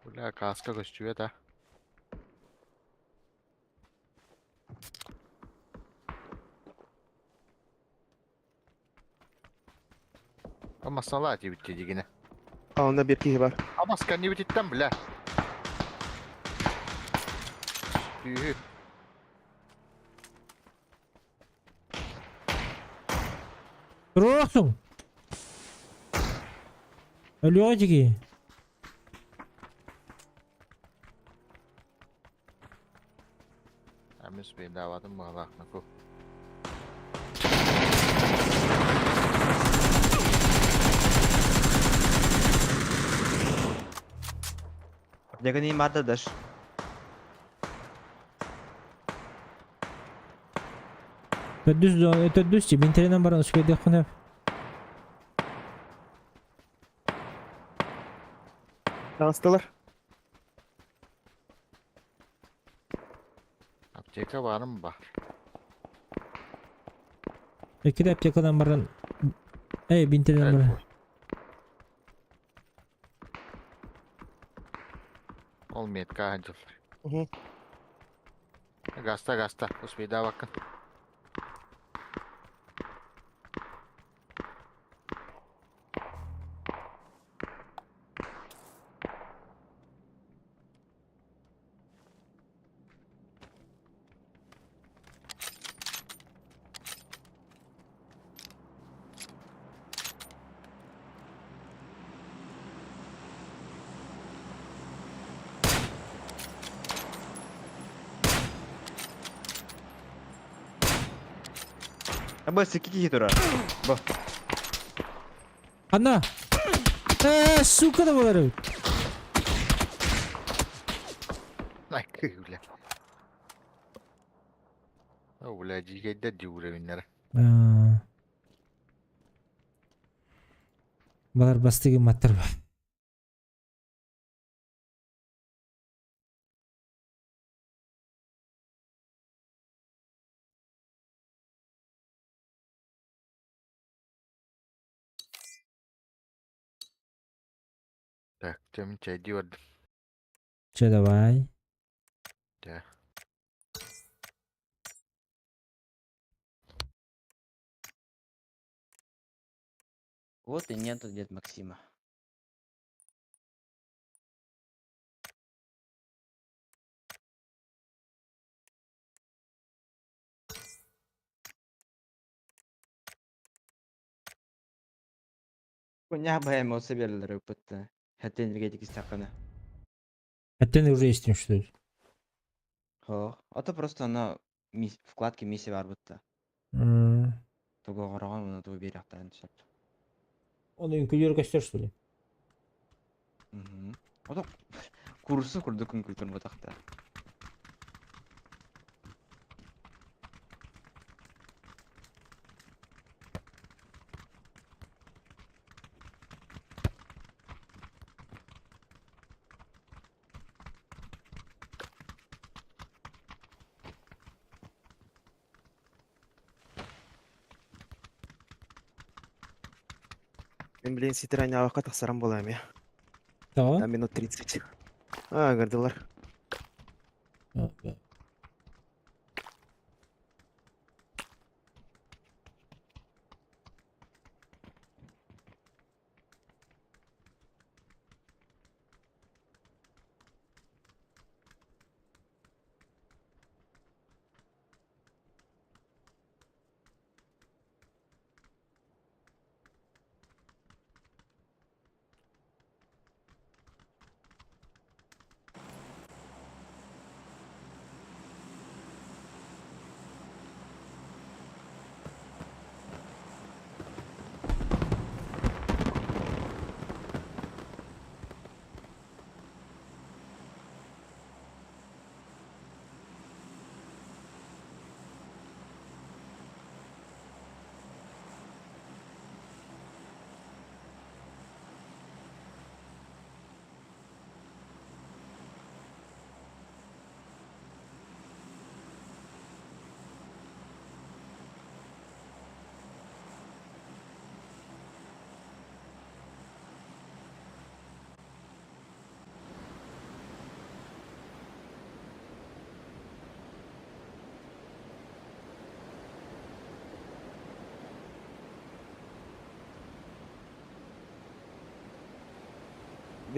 Бля, каска көстүбэт а. Ама сала тибитте дигине. Онно бир киһи бар. Амаска не бититтен бля. Түйү. Туруохсуҥ. Өлүөҕэ дьиги. Амис бейдаватым баалаахнаку. Дегани мада даш. Төрдүс төрдүс чи бинтеринен баран үскөйдөх хүнэп. Таҥастылар. Аптека барым бар. Экиде аптекадан баран Эй, бинтеринен баран. Ол метка ханжыл. Мгм. Гаста, гаста. Успейда бакын. Аба секи кихи турар. Бо. Анна! Э, сука да болар. Най, бля. О, бля, дигайда диуровеннер. Балар бастыгы маттар ба. Так, тем чай диордым. Че давай. Да. Вот и нету дед Максима. Хуйня бы эмоции берилер өпөттө. Хәтта энергетик истаканы. Аттен уже есть что ли? Хо, а то просто она вкладки миссия бар бутта. Туго горогон муну тугу бир жактан түшөт. Он үҥкүүлүүр көстөр что ли? Мгм. А то курсу курдук күн бутакта. Мен блин ситер айнабакка тахсарам буолам я. Тоҕо? На минут 30. А, гардылар.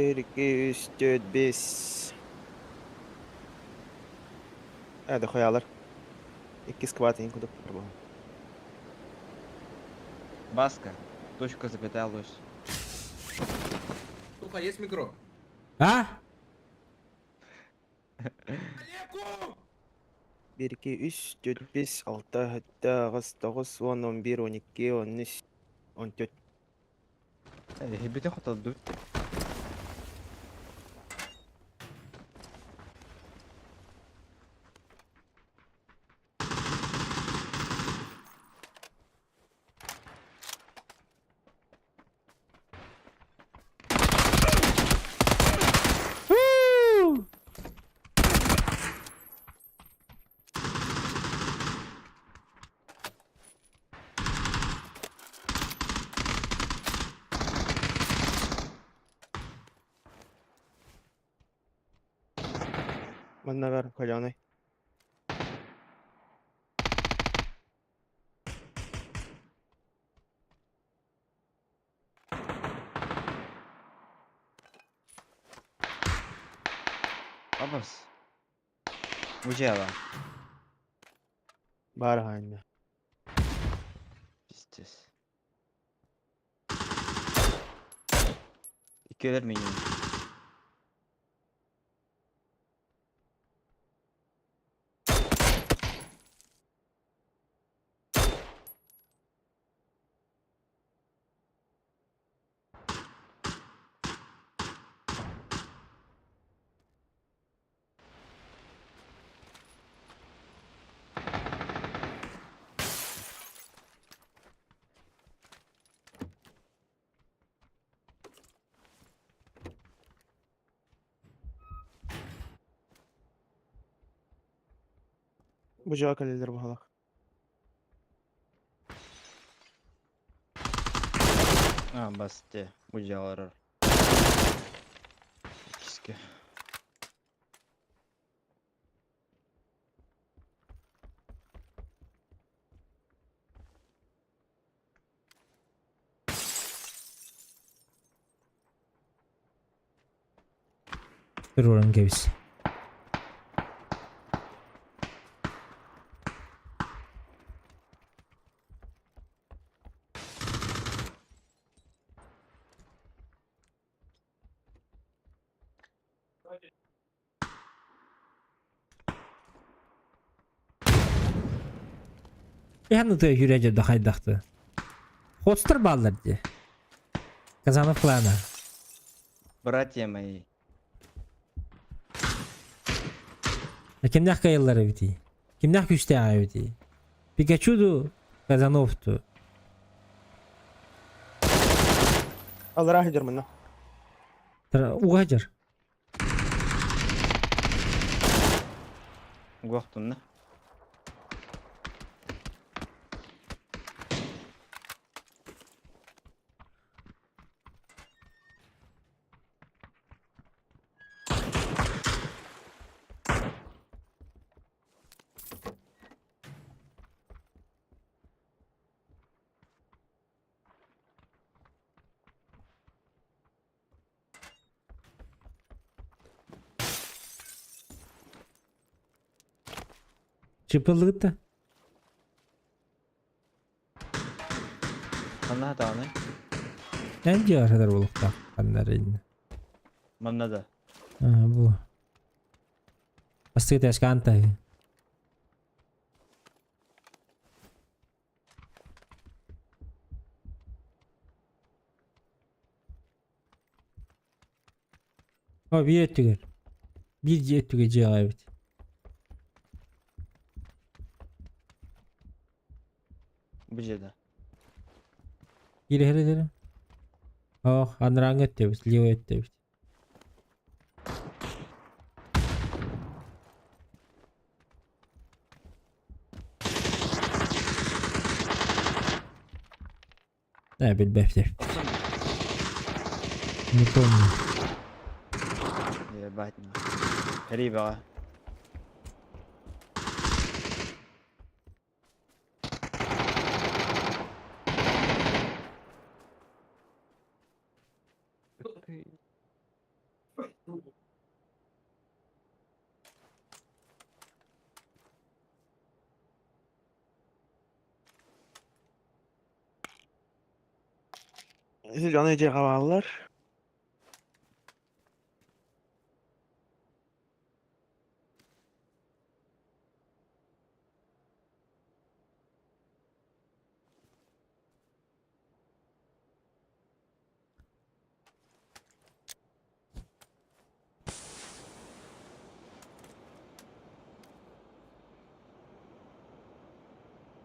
1, 2, 3, 4, 5. Hadi koyalар. Икки скват ең кудук бар. Баска. Точка запятая лось. Туха, есть микро? А? 1, 2, 3, 4, 5, 6, 7, 8, 9, 10, 11, 12, 13, 14. Хибите хоталды. Уу! Манна бар коляны. Абас. Ужела. Бар хайна. Пиздец. Иккелер минимум. Бу жака калелер бахалак. А, бас те. Ужелар. Киске. Туруран кебис. Яны ты жүрәҗе да хайдакты. Хостер баллар ди. Казанов клана. Братья мои. Кимнәх кайыллары бити? Кимнәх күчтә бити? Пикачу ду Казанов ту. Алар ахидер манна. Угажыр. Гуахтунна. Чыпылдык да. Манна тааны. Нән жар булыкта каннар инде. Манна да. А, бу. Бастык тәшкә анта. О, бир өттүгер. Бир өттүгер жыга бит. Бу жерде. Кире хере дере. Ох, анраң өттө бит, лево өттө бит. Не, билбэп. Не помню. Ебать. Хриба. Дьоно дьиэҕэ бааллар.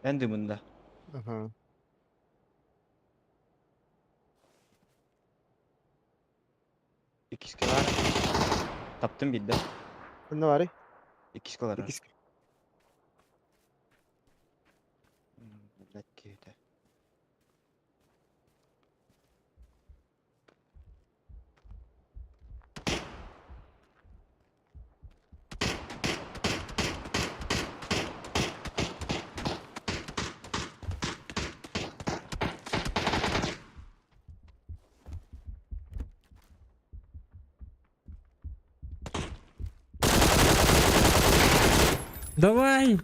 Эн дымында. Аха. Иккискэ баар. Таптым биирдэ. Ханна баарый? Иккискэ олорор. Иккискэ. Блядь, киһитэ. Давай!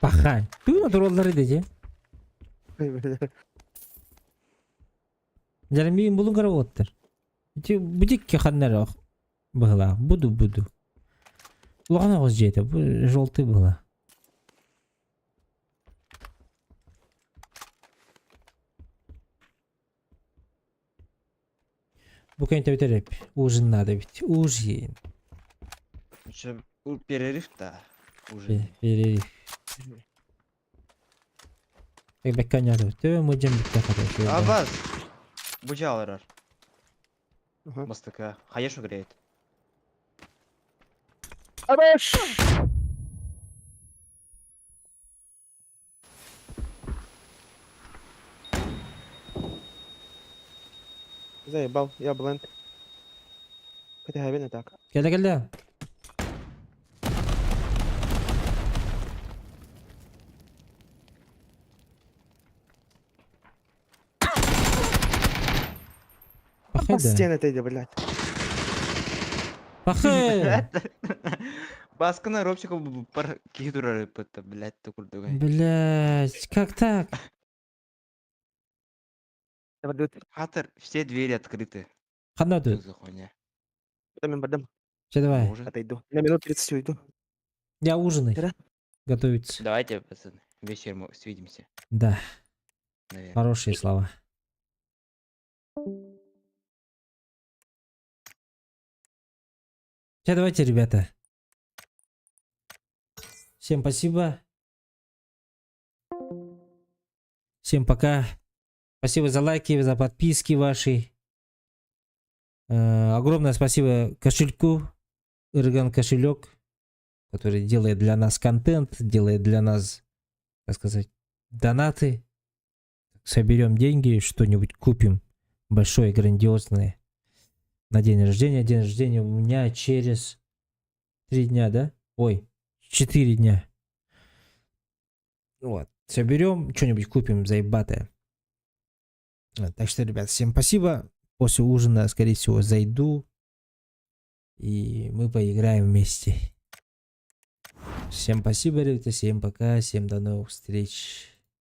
Пахай. Ты натураллары деди. Дьэ, миин булун каравоттар. Ити бутикке ханнар быһыылаах. Буду буду. Улахан оҕус дьиэтэ. Бу желтый была. Бу кэнтэ бүтэр Ужин надо ведь. Ужин. Еще перерыв-то уже. Перерыв. Бэкканято. Төө мыдьам бүтэ хата. Абаз! Бу олорор. Аха. Мастака. Хаешу греет. Абаш! Заебал, я бленд. Хотя не так. Кэлэ кэлэ. Пахай да. Стены ты, блядь. Пахай. Баскына робчика пар киһи пытта, блядь, тукурдугай. Блять, как так? Хатер, все двери открыты. Ханна Что тут. за хуйня? Мен бардым. Все, давай. Может. Отойду. На минут 30 уйду. Я ужинать. Да. Готовиться. Давайте, пацаны, вечером свидимся. Да, Наверное. хорошие слова. Все, давайте, ребята. Всем спасибо. Всем пока. Спасибо за лайки, за подписки ваши. Огромное спасибо кошельку, Ирган кошелек, который делает для нас контент, делает для нас, так сказать, донаты. Соберем деньги, что-нибудь купим большое, грандиозное на день рождения. День рождения у меня через 3 дня, да? Ой, 4 дня. Вот. Соберем, что-нибудь купим заебатое. Вот, так что, ребят, всем спасибо. После ужина, скорее всего, зайду. И мы поиграем вместе. Всем спасибо, ребята. Всем пока. Всем до новых встреч.